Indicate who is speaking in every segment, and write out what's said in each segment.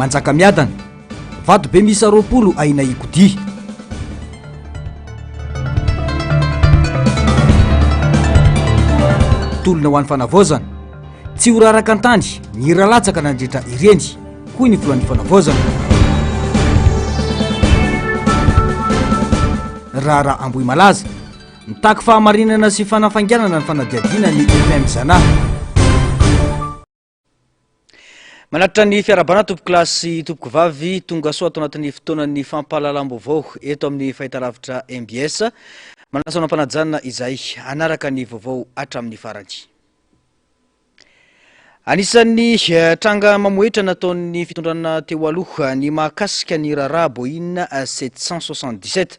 Speaker 1: Manjakamiadana, Vatobe miisa 20 ahiana hikodia. Tolona ho an'ny fanavaozana. Tsy ho raraka an-tany ny ra latsaka nandritra ireny, hoy ny filohan'ny fanavaozana. Raharaha Ambohimalaza. Mitaky fahamarinana sy fanafainganana ny fanadihadiana ny FMZana. Manatitra ny fiarahabana tompokolahy sy tompokovavy tonga soa ato anatin'ny fotoanan'ny fampahalalam-baovao eto amin'ny fahitalavitra MBS. Manasa anao am-panajana izay hanaraka ny vaovao hatramin'ny farany. Anisan'ny tranga mamohehitra nataon'ny fitondrana teo aloha ny mahakasika ny raharaha Boeing 777.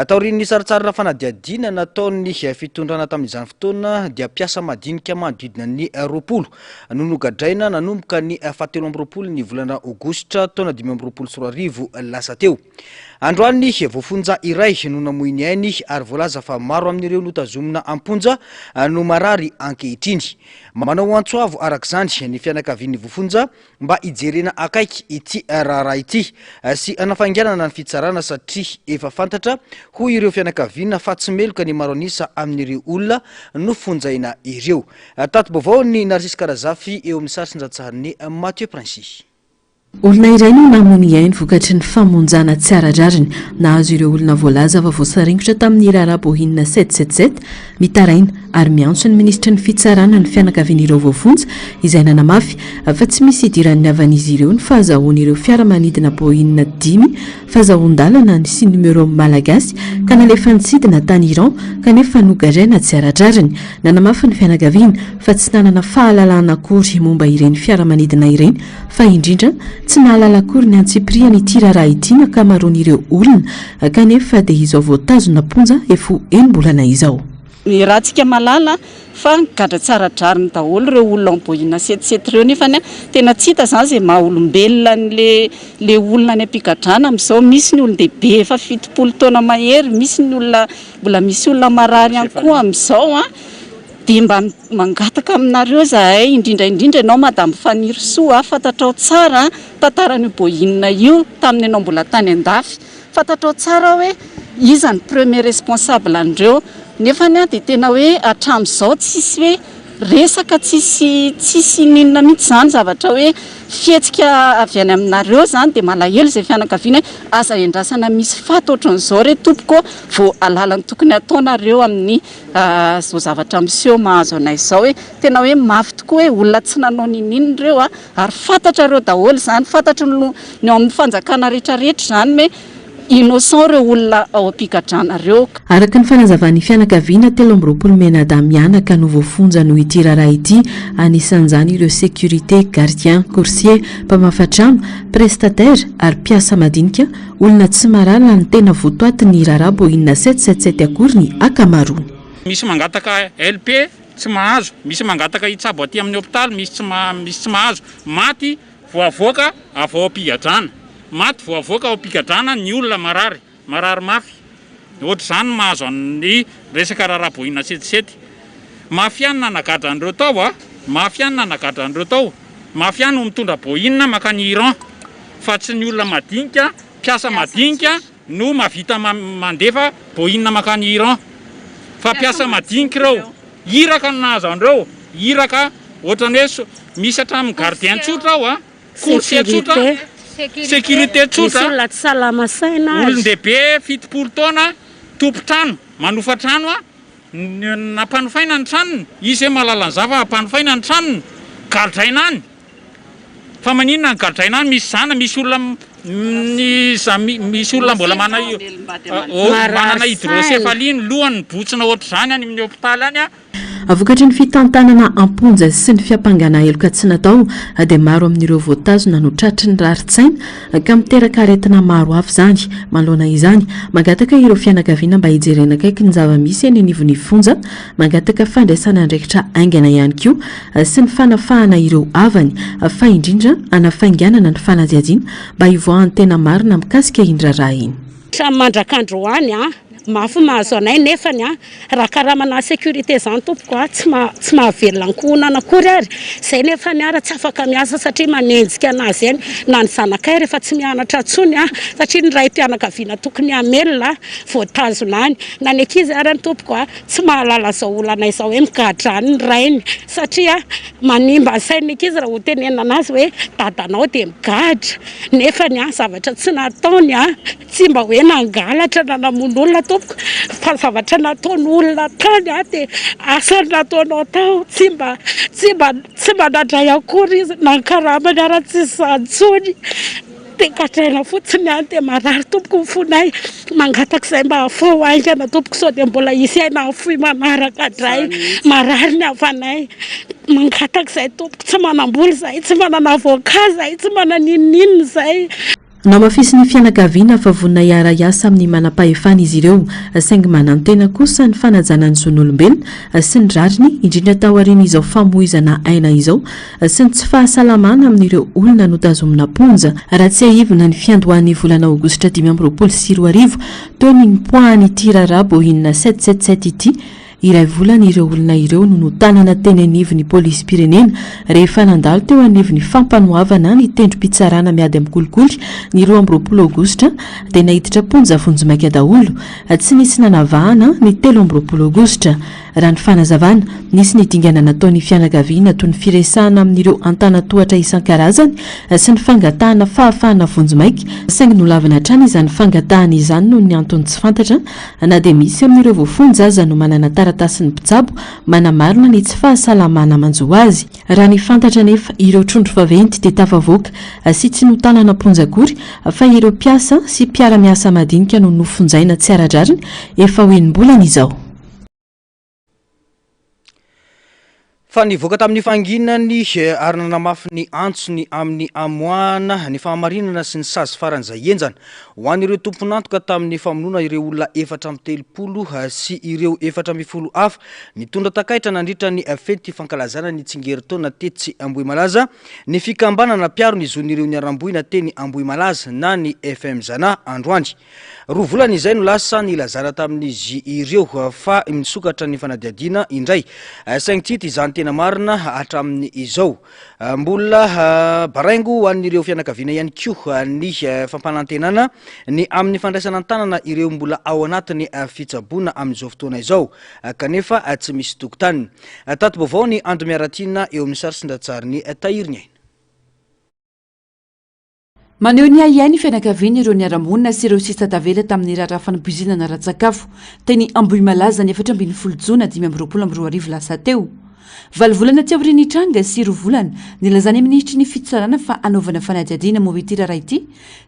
Speaker 1: Taorian'ny sarintsarina fanadihadiana nataon'ny fitondrana tamin'izany fotoana dia mpiasa madinika manodidina ny 20 no nogadraina nanomboka ny fahatelo amby 20 ny volana aogositra taona 2025 lasa teo. Androany voafonja iray no namoy ny ainy ary voalaza fa maro amin'ireo notazomina am-ponja no marary ankehitriny. Manao antso avo araka izany ny fianakavian'ny voafonja mba hijerena akaiky ity raharaha ity sy hanafainganana ny fitsarana satria efa fantatra hoy ireo fianakaviana fa tsy meloka ny maro an'isa amin'ireo olona nofonjaina ireo. Tati-baovao ny Narcisse Karazafy eo amin'ny sary sy ny rantsarin'i Mathieu Princi.
Speaker 2: Olona iray no namoy ny ainy vokatry ny famonjana tsy ara-drariny nahazo ireo olona voalaza fa voasaringotra tamin'ny raharaha Boeing 777 mitaraina ary miantso ny minisitry ny fitsarana ny fianakavian'ireo voafonja izay nanamafy fa tsy misy idiran'ny havan'izy ireo ny fahazahoan'ireo fiaramanidina Boeing dimy fazahoan-dalana ny sy numéro malagasy ka nalefa nitsidina tany Iran kanefa nogadraina tsy ara-drariny. Nanamafy ny fianakaviana fa tsy nanana fahalalana akory momba ireny fiaramanidina ireny fa indrindra tsy nahalala akory ny antsipiriany ity raharaha ity ny ankamaroan'ireo olona kanefa dia izao voatazona am-ponja efa ho enim-bolana izao.
Speaker 3: Iarahantsika mahalala fa gadra tsy ara-drariny daholo ireo olona ao Boina setisety ireo nefany tena tsy hita izany izay maha olombelona an'le le olona any am-pigadrana amin'izao. Misy ny olon-dehibe efa 70 taona mahery, misy ny olona mbola misy olona marary ihany koa amin'izao an. Dia mba mangataka aminareo izahay, indrindra indrindra ianao Madame Fanirisoa, fantatrao tsara tantaran'io Boina io tamin'ny ianao mbola tany an-dafy. Fantatrao tsara hoe iza ny premier responsable an'ireo nefany dia tena hoe hatramin'izao tsisy hoe resaka tsisy tsisy n'inona mihitsy izany zavatra hoe fihetsika avy any aminareo izany dia malahelo izay fianakaviana hoe aza endrasana misy faty ohatran'izao re tompoko vao alala ny tokony hataonareo amin'ny izao zavatra miseho mahazo anay izao hoe tena hoe mafy tokoa hoe olona tsy nanao n'inon'inona ireo a Ary fantatrareo daholo izany, fantatry ny ny ao amin'ny fanjakana rehetra rehetra izany hoe innocent ireo olona ao am-pigadrana ireo.
Speaker 2: Araka ny fanazavan'ny fianakaviana, 23 mianadahy mianaka no voafonja noho ity raharaha ity, anisan'izany ireo sécurité, gardien, coursier, mpamafa trano, prestataire ary mpiasa madinika, olona tsy mahalala ny tena votoatin'ny raharaha Boeing 777 akory ny ankamaroany.
Speaker 4: Misy mangataka LP Tsy mahazo, misy mangataka hitsabo aty amin'ny hopitaly, misy tsy misy tsy mahazo. Maty voavoaka avy ao am-pigadrana. Maty voavoaka ao am-pigadrana ny olona marary, marary mafy. Ohatr'izany ny mahazo an'ny resaka raharaha Boina setisety. Mafy ihany nanagadra an'ireo tao a! Mafy ihany nanagadra an'ireo tao. Mafy ihany no mitondra Boina mankany Iran. Fa tsy ny olona madinika, mpiasa madinika. no mahavita mandefa Boeing mankany Iran fa mpiasa madinika ireo, iraka no nahazo an'ireo, iraka ohatran'ny hoe misy hatramin'ny gardien tsotra ao a, coursier tsotra, sécurité tsotra, olon-dehibe 70 taona tompon-trano manofa trano a, nampanofaina ny tranony, izy ve mahalala an'izany fa ampanofaina ny tranony, gadraina any. Fa maninona ny gadraina any misy zana misy olona misy olona mbola manana manana hydrocéphalie ny lohany mibotsina ohatr'izany any amin'ny hopitaly any a.
Speaker 2: Vokatry ny fitantanana am-ponja sy ny fiampangana heloka tsy natao dia maro amin'ireo voatazona no tratry ny rarin-tsaina ka miteraka aretina maro hafa izany. Manoloana izany, mangataka ireo fianakaviana mba hijerena akaiky ny zava-misy eny anivon'ny fonja, mangataka fandraisana andraikitra haingana ihany koa sy ny fanafahana ireo havany fa indrindra hanafainganana ny fanadihadiana mba hivoahan'ny tena marina mikasika iny raharaha iny.
Speaker 5: Hatramin'ny mandrak'androany an!
Speaker 3: Mafy ny mahazo anay nefany a raha karamana sécurité zany tompoko a tsy maha tsy mahavelona ankohonana akory ary zay nefany ara tsy afaka miasa satria manenjika anazy eny na ny zanakay rehefa tsy mianatra tsony a satria ny raim-pianakaviana tokony hamelona voatazona any na ny ankizy arany tompoko a tsy mahalala zao olana izao hoe migadra any ny rainy satria manimba ny sain'ny ankizy raha ho tenenina anazy hoe dadanao dia migadra nefany a zavatra tsy nataony a Tsy mba hoe nangalatra na namono olona tompoko fa zavatra nataon'olona tany aho dia asa no nataonao tao, tsy mba tsy mba tsy mba nandray akory izy na ny karamany ara tsy izany intsony dia gadraina fotsiny ihany dia marary tompoko ny fonay, mangataka izay mba afaho haingana tompoko sao dia mbola hisy aina hafoy manaraka indray, marary ny havanay, mangataka izay tompoko, tsy manam-bola izahay, tsy manana avocat izahay, tsy manana n'inon'inona izahay.
Speaker 2: Namafisin'ny fianakaviana fa vonona hiara-hiasa amin'ny manam-pahefana izy ireo, saingy manantena kosa ny fanajana ny zon'olombelona sy ny rariny, indrindra taorian'izao famoizana aina izao sy ny tsy fahasalamana amin'ireo olona notazomina am-ponja. Raha tsiahivina ny fiandohan'ny volana aogositra 2025 teo ny nipoahan'ity raharaha Boeing 777 ity, Iray volana ireo olona ireo no notanana teny anivon'ny polisim-pirenena rehefa nandalo teo anivon'ny fampanoavana ny tendrom-pitsarana miady amin'ny kolikoly ny 22 aogositra dia naiditra am-ponja vonjimaika daholo tsy nisy nanavahana ny 23 aogositra. Raha ny fanazavana, nisy ny dingana nataon'ny fianakaviana toy ny firesahana amin'ireo antanatohatra isan-karazany sy ny fangatahana fahafahana vonjimaika saingy nolavina hatrany izany fangatahana izany noho ny antony tsy fantatra Na dia misy amin'ireo voafonja aza no manana taratasin'ny mpitsabo manamarina ny tsy fahasalamana manjo azy. Raha ny fantatra anefa, ireo trondro vaventy dia tafavoaka sy tsy notanana am-ponja akory fa ireo mpiasa sy mpiara-miasa madinika no nofonjaina tsy ara-drariny efa ho enim-bolana izao.
Speaker 1: Fa nivoaka tamin'ny fahanginany ary nanamafy ny antsony amin'ny hamoahana ny fahamarinana sy ny sazy faran'izay henjana ho an'ireo tompon'antoka tamin'ny famonoana ireo olona 34 sy ireo 14 hafa nitondra takaitra nandritra ny fety fankalazana ny tsingerin-taona tetsy Ambohimalaza ny fikambanana mpiaro ny zon'ireo niharam-boina teny Ambohimalaza na ny FMZana androany. Roa volana izay no lasa nilazana tamin'izy ireo fa misokatra ny fanadihadiana indray, saingy tsy hita izany tena marina hatramin'izao. Mbola baraingo ho an'ireo fianakaviana ihany koa ny fampanantenana ny amin'ny fandraisana an-tanana ireo mbola ao anatin'ny fitsaboana amin'izao fotoana izao, kanefa tsy misy tokontany. Tati-baovao ny Ando Miaratiana eo amin'ny sary sy ny ratsarin'i Tahiry Ny Aina.
Speaker 2: Maneho ny ahiahy ny fianakavian'ireo niara-monina sy ireo sisa tavela tamin'ny raharaha fanipoizinana ara-tsakafo teny Ambohimalaza ny 14 jona 2025 lasa teo. Valo volana aty aorian'ny tranga sy roa volana nilazan'ny minisitry ny fitsarana fa hanaovana fanadihadiana momba ity raharaha ity,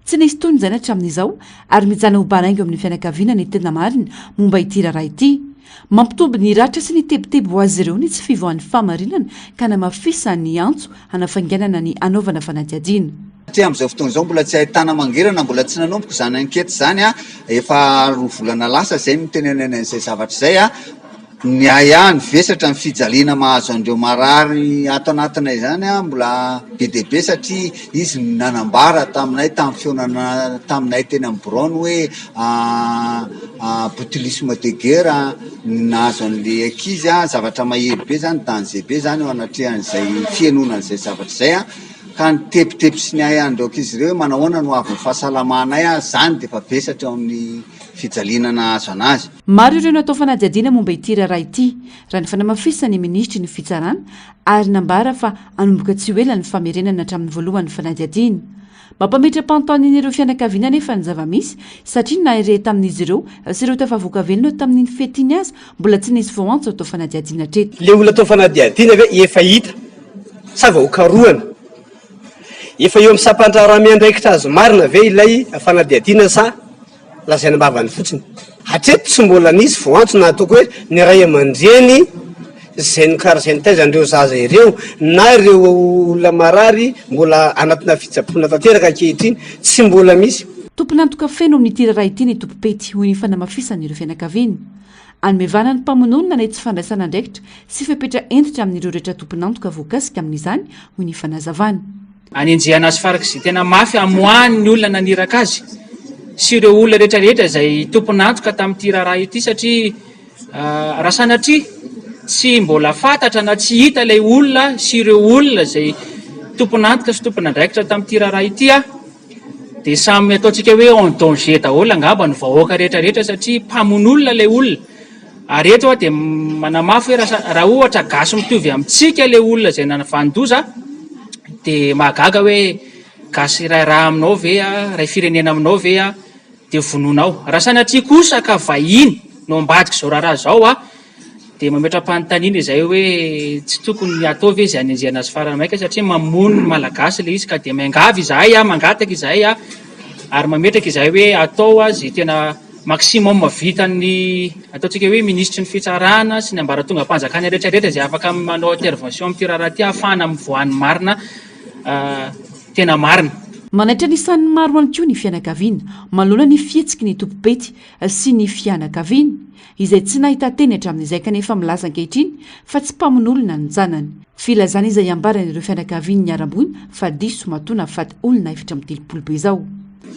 Speaker 2: tsy nisy tohiny izany hatramin'izao ary mijanona ho baraingo amin'ny fianakaviana ny tena marina momba ity raharaha ity. Mampitombo ny ratra sy ny tebiteby ho azy ireo ny tsy fivoahan'ny fahamarinana ka namafisany antso hanafainganana ny hanaovana fanadihadiana.
Speaker 5: Satria amin'izao fotoana izao mbola tsy ahitana mangirana, mbola tsy nanomboka izany enquête izany, efa roa volana lasa izay no nitenenana an'izay zavatra izay, ny ahiahy, ny vesatra, ny fijaliana mahazo an'ireo marary ato anatinay izany mbola be dia be satria izy no nanambara taminay tamin'ny fihaonana taminay teny amin'ny biraony hoe botulisme de guerre ny nahazo an'ilay ankizy, zavatra mahery be izany, danger be izany eo anatrehan'izay fihenoana an'izay zavatra izay. Ka ny tebiteby sy ny ahiahin'ireo ankizy ireo hoe manahoana no hahavin'ny fahasalamanay, izany dia efa vesatra eo amin'ny fijaliana nahazo an'azy.
Speaker 2: Maro ireo natao fanadihadiana momba ity raharaha ity, raha ny fanamafisan'ny minisitry ny Fitsarana, ary nambara fa hanomboka tsy ho ela ny famerenana hatramin'ny voalohany ny fanadihadiana. Mampametra-panontaniana ireo fianakaviana anefa ny zava-misy, satria na irey tamin'izy ireo sy ireo tafavoaka velona tamin'iny fety iny aza mbola tsy nisy voaantso atao fanadihadiana hatreto.
Speaker 6: Ilay olona atao fanadihadiana ve efa hita sa vao hokarohana? Efa eo amin'ny sampan-draharaha miandraikitra azy marina ve ilay fanadihadiana sa lazaina am-bavany fotsiny? Hatreto tsy mbola nisy voantso na ataoko hoe ny ray aman-dreny izay nikara izay nitaiza an'ireo zaza ireo na ireo olona marary mbola anatina fitsaboana tanteraka ankehitriny tsy mbola misy.
Speaker 2: Tompon'antoka feno amin'ity raharaha ity ny tompom-pety, hoy ny fanamafisan'ireo fianakaviana. Anomevana ny mpamono olona ny tsy fandraisana andraikitra sy fepetra hentitra amin'ireo rehetra tompon'antoka voakasika amin'izany, hoy ny fanazavana.
Speaker 7: Anenjehana azy farak'izay tena mafy hamoahany ny olona naniraka azy. sy ireo olona rehetra rehetra izay tompon'antoka tamin'ity raharaha ity satria raha sanatria tsy mbola fantatra na tsy hita ilay olona sy ireo olona izay tompon'antoka sy tompon'andraikitra tamin'ity raharaha ity dia samy ataontsika hoe en danger daholo angamba ny vahoaka rehetra rehetra satria mpamono olona ilay olona. Ary eto aho dia manamafy hoe raha ohatra gasy mitovy amintsika ilay olona izay navanon-doza dia mahagaga hoe gasy iray rà aminao ve, iray firenena aminao ve dia vonoinao. Raha sanatria kosa ka vahiny no ambadik'izao raharaha izao dia mametra-panontaniana izay hoe tsy tokony hatao ve izay hanenjehana azy farany maika satria mamono ny Malagasy ilay izy ka dia miangavy izahay, mangataka izahay ary mametraka izahay hoe atao izay tena maximum vitan'ny ataontsika hoe minisitry ny fitsarana sy ny ambaratongam-panjakana rehetra rehetra izay afaka manao intervention amin'ity raharaha ity ahafahana mivoahan'ny marina tena marina.
Speaker 8: Manaitra ny isan'ny maro ihany koa ny fianakaviana manoloana ny fihetsiky ny tompom-pety sy ny fianakaviany izay tsy nahita teny hatramin'izay kanefa milaza ankehitriny fa tsy mpamono olona ny zanany. Filazana izay ambaran'ireo fianakaviany niharam-boina fa diso matoa nahafaty olona 34 be izao.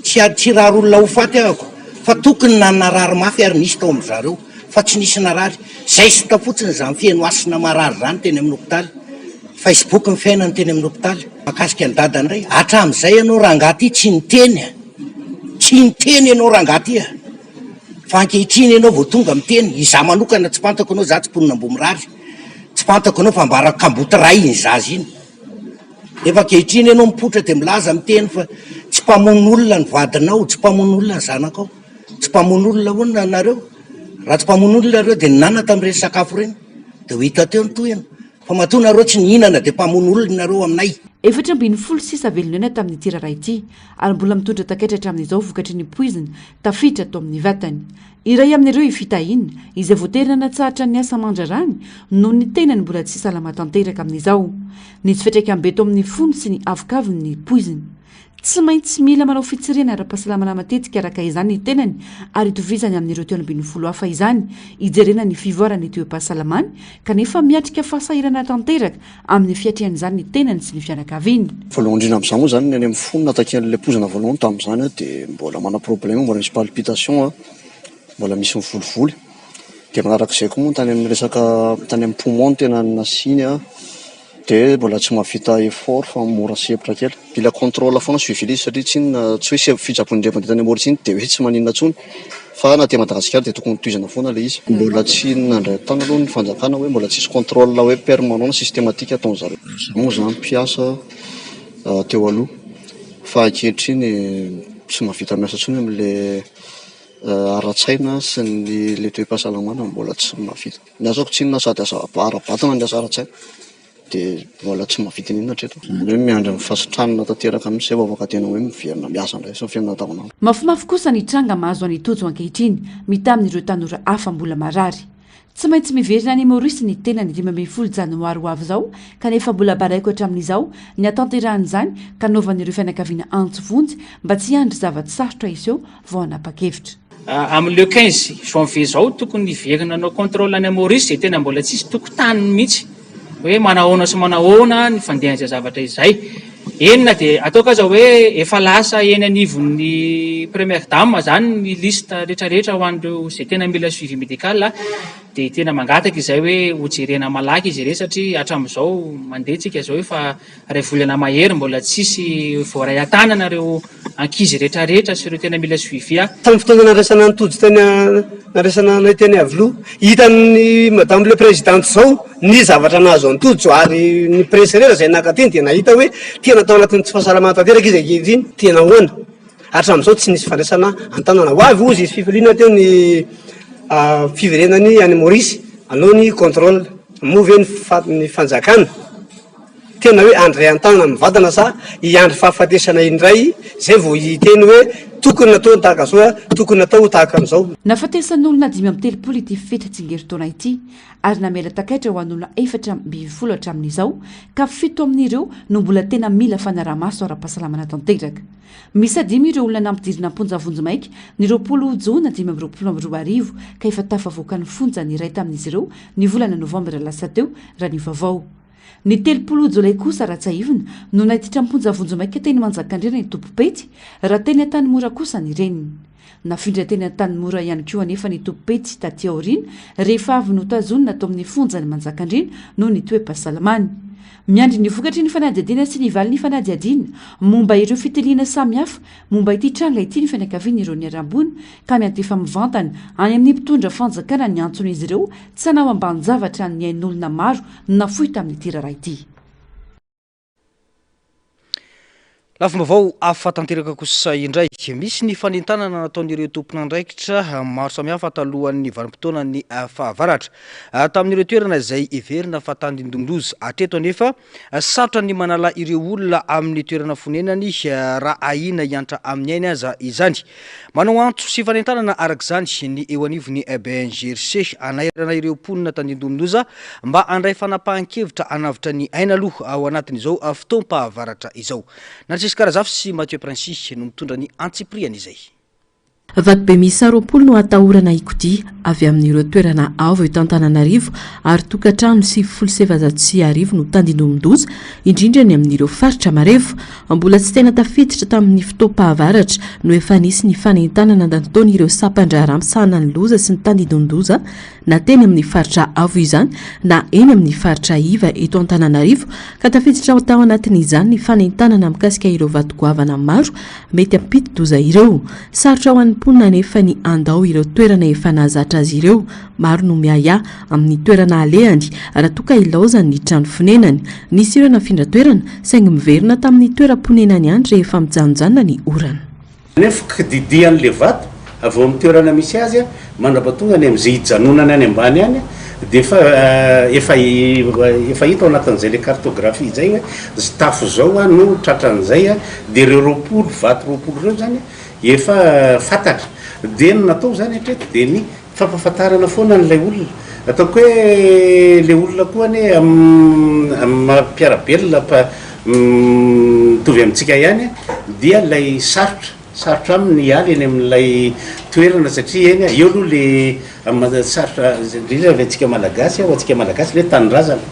Speaker 9: Tsy tsy rary olona ho faty ahako fa tokony na narary mafy ary nisy tao amin zareo fa tsy nisy narary, zesta fotsiny izany feno hasina marary izany teny amin'ny hopitaly, Facebook ny fiainany teny amin'ny hopitaly. Mahakasika an'i dada indray, hatramin'izay ianao rangahy ty tsy niteny a! Tsy niteny ianao rangahy ty a! Fa ankehitriny ianao vao tonga miteny, izaho manokana tsy fantako ianao, izaho tsy mponina Ambohimirary, tsy fantako ianao fa ambarako kamboty ray iny zaza iny. Nefa ankehitriny ianao mipoitra dia milaza miteny fa tsy mpamono olona ny vadinao, tsy mpamono olona ny zanakao. Tsy mpamono olona hono nareo. Raha tsy mpamono olona nareo dia nihinana tamin'ireny sakafo ireny. Dia ho hita teo ny tohiny. Fa matoa nareo tsy nihinana dia mpamono olona nareo aminay.
Speaker 8: 14 sisa velon'aina tamin'ity raharaha ity ary mbola mitondra takaitra hatramin'izao vokatry ny poizina tafiditra tao amin'ny vatany. Iray amin'ireo i Fitahiana, izay voatery nanatsahatra ny asa aman-drarany noho ny tenany mbola tsy salama tanteraka amin'izao. Nisy fiantraikany be teo amin'ny fony sy ny avokavony ny poizina. Tsy maintsy mila manao fitsirihana ara-pahasalamana matetika araka izany ny tenany ary itovizany amin'ireo 13 hafa izany hijerena ny fivoaran'ny toe-pahasalamany kanefa miatrika fahasahiranana tanteraka amin'ny fiatrehana izany ny tenany sy ny fianakaviany.
Speaker 10: Voalohany indrindra amin'izany moa izany ny any amin'ny fo no natakian'ilay poizina voalohany tamin'izany aho dia mbola manana problème, mbola misy palpitation, mbola misy mivolivoly. Dia manarak'izay koa moa tany amin'ny resaka tany amin'ny poumon no tena nasiany dia mbola tsy mahavita effort fa mora sempotra kely. Mila contrôle foana suivi ilay izy satria tsy inona tsy hoe fitsaboana indray mandeha tany Maurice iny dia hoe tsy maninona intsony fa na aty Madagasikara dia tokony tohizana foana ilay izy. Mbola tsy nandray an-tanana aloha ny fanjakana hoe mbola tsisy contrôle hoe permanent na systématique ataon'zareo. Za moa zany mpiasa teo aloha fa ankehitriny tsy mahavita miasa intsony amin'le ara-tsaina sy ny le toe-pahasalamana mbola tsy mahavita. Ny asako tsinona sady asa ara-batana ny asa ara-tsaina. Dia mbola tsy mahavita n'inona hatreto. Izany hoe miandry ny fahasitranana tanteraka mihitsy izay vao afaka tena hoe miverina miasa indray sy ny fiainana andavanandro.
Speaker 8: Mafimafy kosa ny tranga mahazo an'i Tojo ankehitriny mitaha amin'ireo tanora hafa mbola marary. Tsy maintsy miverina any Maurice ny tenany 15 janoary ho avy izao kanefa mbola baraiko hatramin'izao ny hatanterahan'izany ka anaovan'ireo fianakaviana antso vonjy mba tsy hiandry zava-tsarotra hiseho vao hanapa-kevitra.
Speaker 7: Amin'ny le 15 janvier zao tokony hiverina hanao contrôle any Maurice izay tena mbola tsisy tokotaniny mihitsy hoe manahoana sy manahoana ny fandehan'izay zavatra izay. Eny na dia ataoko aza hoe efa lasa eny anivon'ny première dame zany ny liste rehetrarehetra ho an'ireo izay tena mila suivi médical dia tena mangataka izay hoe hojerena malaky izy ireny satria hatramin'izao mandeha tsika izao efa Iray volana mahery mbola tsisy voaray an-tanana ireo ankizy rehetra rehetra sy ireo tena mila suivi a.
Speaker 6: Tamin'ny fotoana nandraisana an'i Tojo teny nandraisana anay teny Iavoloha, hitan'ny Madame le Présidente izao ny zavatra nahazo an'i Tojo ary ny presse rehetra izay naka teny dia nahita hoe tena tao anatin'ny tsy fahasalamana tanteraka izy ankehitriny. Tena ahoana? Hatramin'izao tsy nisy fandraisana an-tanana. Ho avy hozy izy fifaliana teo ny fiverenany any Maurice hanao ny contrôle. Moa ve ny fanjakana Tena hoe handray an-tanana mivantana sa hiandry fahafatesana indray izay vao hiteny hoe tokony natao ny tahaka izao, tokony natao tahaka an'izao.
Speaker 8: Nahafatesan'olona 35 ity fety tsingerin-taona ity ary namela takaitra ho an'olona 14 hatramin'izao ka fito amin'ireo no mbola tena mila fanaraha-maso ara-pahasalamana tanteraka. Miisa dimy ireo olona nampidirina am-ponja vonjimaika ny 20 jona 2025 ka efa tafavoaka ny fonja ny iray tamin'izy ireo ny volana novambra lasa teo raha ny vaovao. Ny 30 jolay kosa, raha tsiahivina, no naiditra am-ponja vonjimaika teny Manjakandriana i Tompopety, raha teny Antanimora kosa ny reniny. Nafindra teny Antanimora ihany koa anefa ny tompom-pety taty aoriana rehefa avy notazonina tao amin'ny fonjan'i Manjakandriana noho ny toe-pahasalamany. Miandry ny vokatry ny fanadihadiana sy ny valin'ny fanadihadiana momba ireo fitiliana samihafa momba ity tranga ity ny fianakavian'ireo niharam-boina ka miantefa mivantana any amin'ny mpitondra fanjakana ny antson'izy ireo tsy hanao ambanin-javatra ny ain'olona maro nafoy tamin'ity raharaha ity.
Speaker 1: Lafim-baovao hafa tanteraka kosa indray. Misy ny fanentanana nataon'ireo tompon'andraikitra maro samihafa talohan'ny vanim-potoanan'ny fahavaratra. Tamin'ireo toerana izay heverina fa tandindomin-doza. Hatreto anefa, sarotra ny manala ireo olona amin'ny toerana fonenany raha ahiana hiantra amin'ny ainy aza izany. Manao antso sy fanentanana araka izany ny eo anivon'ny BNGRC hanairana ireo mponina tandindomin-doza mba handray fanapahan-kevitra hanavotra ny aina aloha ao anatin'izao fotoam-pahavaratra izao. Narcisque Razafy sy Mathieu Princi no mitondra ny antsipiriany izay.
Speaker 2: Vatobe miisa 20 no atahorana hikodia avy amin'ireo toerana avo eto Antananarivo ary tokantrano 1490 no tandindomin-doza, indrindra ny amin'ireo faritra marefo. Mbola tsy tena tafiditra tamin'ny fotoam-pahavaratra no efa nisy ny fanentanana nataon'ireo sampan-draharaha misahana ny loza sy ny tandindon-doza na teny amin'ny faritra avo izany na eny amin'ny faritra iva eto Antananarivo ka tafiditra tao anatin'izany ny fanentanana mikasika ireo vato goavana maro mety hampidi-doza ireo. Sarotra ho an'ny mponina anefa ny handao ireo toerana efa nahazatra azy ireo. Maro no miahiahy amin'ny toerana alehany raha toa ka ilaozany ny trano fonenany. Nisy ireo nafindra toerana, saingy miverina tamin'ny toeram-ponenany ihany rehefa mijanonjanona ny orana.
Speaker 11: Nefa kididian'ilay vato avy eo amin'ny toerana misy azy mandrapatonga any amin'izay hijanonany any ambany any dia efa efa efa hita ao anatin'izay ilay cartographie izay hoe zy tafo izao no tratran'izay dia ireo 20 vato 20 ireo izany efa fantatra. Dia ny natao izany hatreto dia ny Fampahafantarana foana an'ilay olona. Ataoko hoe ilay olona koa anie amin'ny maha mpiara-belona mpa mitovy amintsika ihany dia ilay sarotra, sarotra aminy ny hiala eny amin'ilay toerana satria eny eo aloha ilay amin'ny maha sarotra indrindra avy antsika Malagasy, ho antsika Malagasy ilay hoe tanindrazana.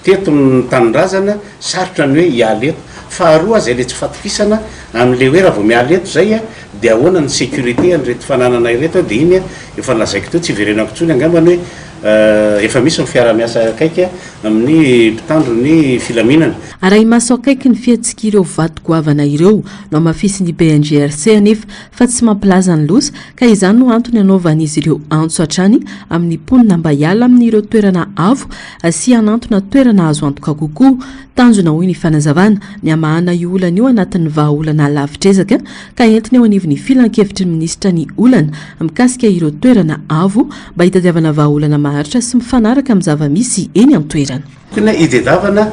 Speaker 11: Teto ny tanindrazana, sarotra ny hoe hiala eto. Faharoa aza ilay tsy fatokisana amin'ilay hoe raha vao miala eto izay dia ahoana ny sécurité an'ireto fananana ireto dia iny efa nolazaiko teo tsy hiverenako intsony angambany hoe efa misy ny fiaraha-miasa akaiky amin'ny mpitandro ny filaminana.
Speaker 2: Arahi-maso akaiky ny fihetsik'ireo vato goavana ireo. Nohamafisin'ny BNGRC anefa fa tsy mampilaza ny loza ka izany no antony anaovan'izy ireo antso hatrany amin'ny mponina mba hiala amin'ireo toerana avo sy hanantona toerana azo antoka kokoa. Tanjona, hoy ny fanazavana, ny hamahana io olana io anatin'ny vahaolana lavitr'ezaka ka entina eo anivon'ny filankevitry ny minisitra ny olana mikasika ireo toerana avo mba hitadiavana vahaolana maharitra sy mifanaraka amin'ny zava-misy eny an-toerana.
Speaker 11: Tokony hitadiavana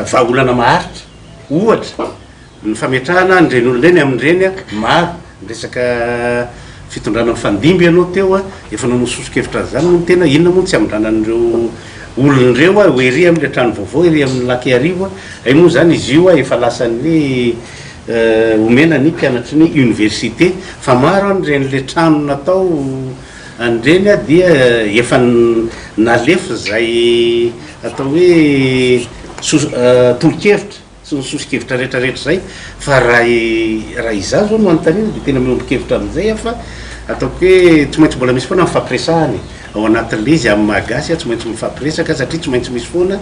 Speaker 11: vahaolana maharitra, ohatra, Ny fametrahana an'ireny olona ireny amin'ireny maro, ny resaka fitondrana mifandimby ianao teo, efa nanao soso-kevitra an'izany moa ny tena, inona moa no tsy hamindrana an'ireo olona ireo ho ery amin'ilay trano vaovao ery amin'ny Lac Iarivo, hay moa izany izy io efa lasan'ny omena ny mpianatry ny université, fa maro an'ireny ilay trano natao an'ireny dia efa nalefa izay atao hoe soso- tolo-kevitra. Tsy ny soso-kevitra rehetra rehetra izay fa raha raha izaho izao no anontaniana dia tena miombon-kevitra amin'izay aho fa ataoko hoe tsy maintsy mbola misy foana ny fifampiresahana e! Ao anatin'ilay izy amin'ny maha gasy aho tsy maintsy mifampiresaka satria tsy maintsy misy foana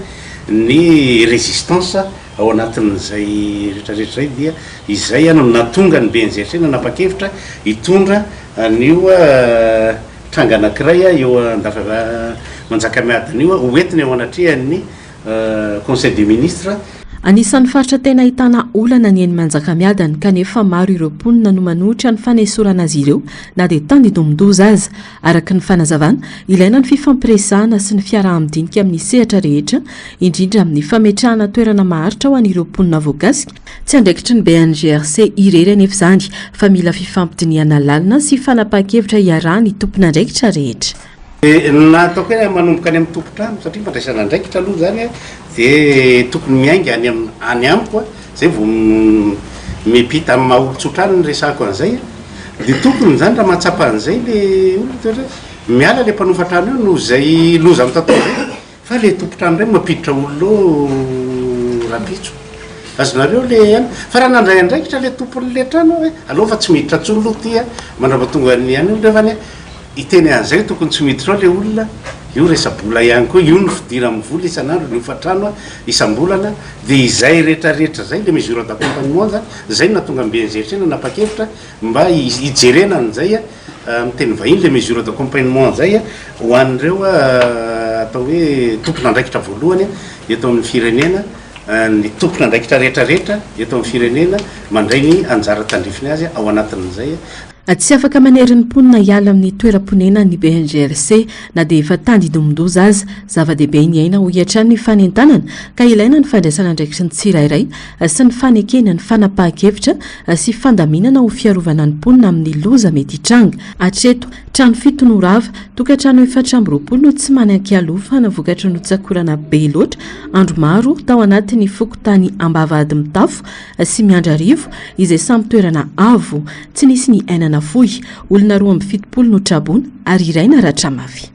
Speaker 11: ny résistance ao anatin'izay rehetra rehetra izay dia izay no nahatonga ny BNGRC nanapa-kevitra hitondra an'io tranga anankiray eo Andafy Manjakamiadana io ho entina eo anatrehan'ny Conseil des ministres.
Speaker 2: Anisan'ny faritra tena ahitana olana ny eny Manjakamiadana kanefa maro ireo mponina no manohitra ny fanesorana azy ireo na dia tandindomin-doza aza. Araka ny fanazavana, ilaina ny fifampiresahana sy ny fiaraha-midinika amin'ny sehatra rehetra, indrindra amin'ny fametrahana toerana maharitra ho an'ireo mponina voakasika. Tsy andraikitry ny BNGRC irery anefa izany fa mila fifampidinihana lalina sy fanapahan-kevitra iarahan'ny tompon'andraikitra rehetra.
Speaker 11: Dia na ataoko hoe manomboka any amin'ny tompon-trano satria fandraisana andraikitra aloha izany dia tokony miainga any am- any amiko zay vao miampita amin'ny maha olon-tsotra any ny resahako an'izay dia tokony izany raha mahatsapa an'izay le olona dia ohatra hoe miala le mpanofa trano io noho izay loza mitatao izay fa le tompon-trano indray mampiditra olona ao rahampitso. Azonareo le an, fa raha nandray andraikitra le tompon'le trano hoe aleo fa tsy miditra intsony aloha ty an, mandrapatonga ny an io nefany an, hiteny an'izay hoe tokony tsy miditra ao le olona, io resa-bola ihany koa, io ny fidiran'ny vola isan'andro, ny hofantrano an, isam-bolana, de izay retraretra zay, le mesure d'accompagnement zany, zay no nahatonga ny BNGRC nanapa-kevitra mba hijerena an'izay amin'ny teny vahiny, le mesure d'accompagnement zay ho an'ireo atao hoe tompon'andraikitra voalohany eto amin'ny firenena. ny tompon'andraikitra rehetra rehetra eto amin'ny firenena mandray ny anjara tandrifiny azy ao anatin'izay.
Speaker 2: Tsy afaka manery ny mponina hiala amin'ny toeram-ponenany ny BNGRC na dia efa tandindomin-doza aza. Zava-dehibe ny aina hoy hatrany ny fanentanana ka ilaina ny fandraisana andraikitry ny tsirairay sy ny fanekena ny fanapahan-kevitra sy fandaminana ho fiarovana ny mponina amin'ny loza mety hitranga. Hatreto, trano fito no rava, tokantrano 24 no tsy manan-kialofana vokatry ny rotsakorana be loatra andro maro tao anatin'ny fokontany Ambavahadimitafo sy Miandrarivo izay samy toerana avo. Tsy nisy ny aina nafoy. Olona 72 no traboina ary iray naratra mafy.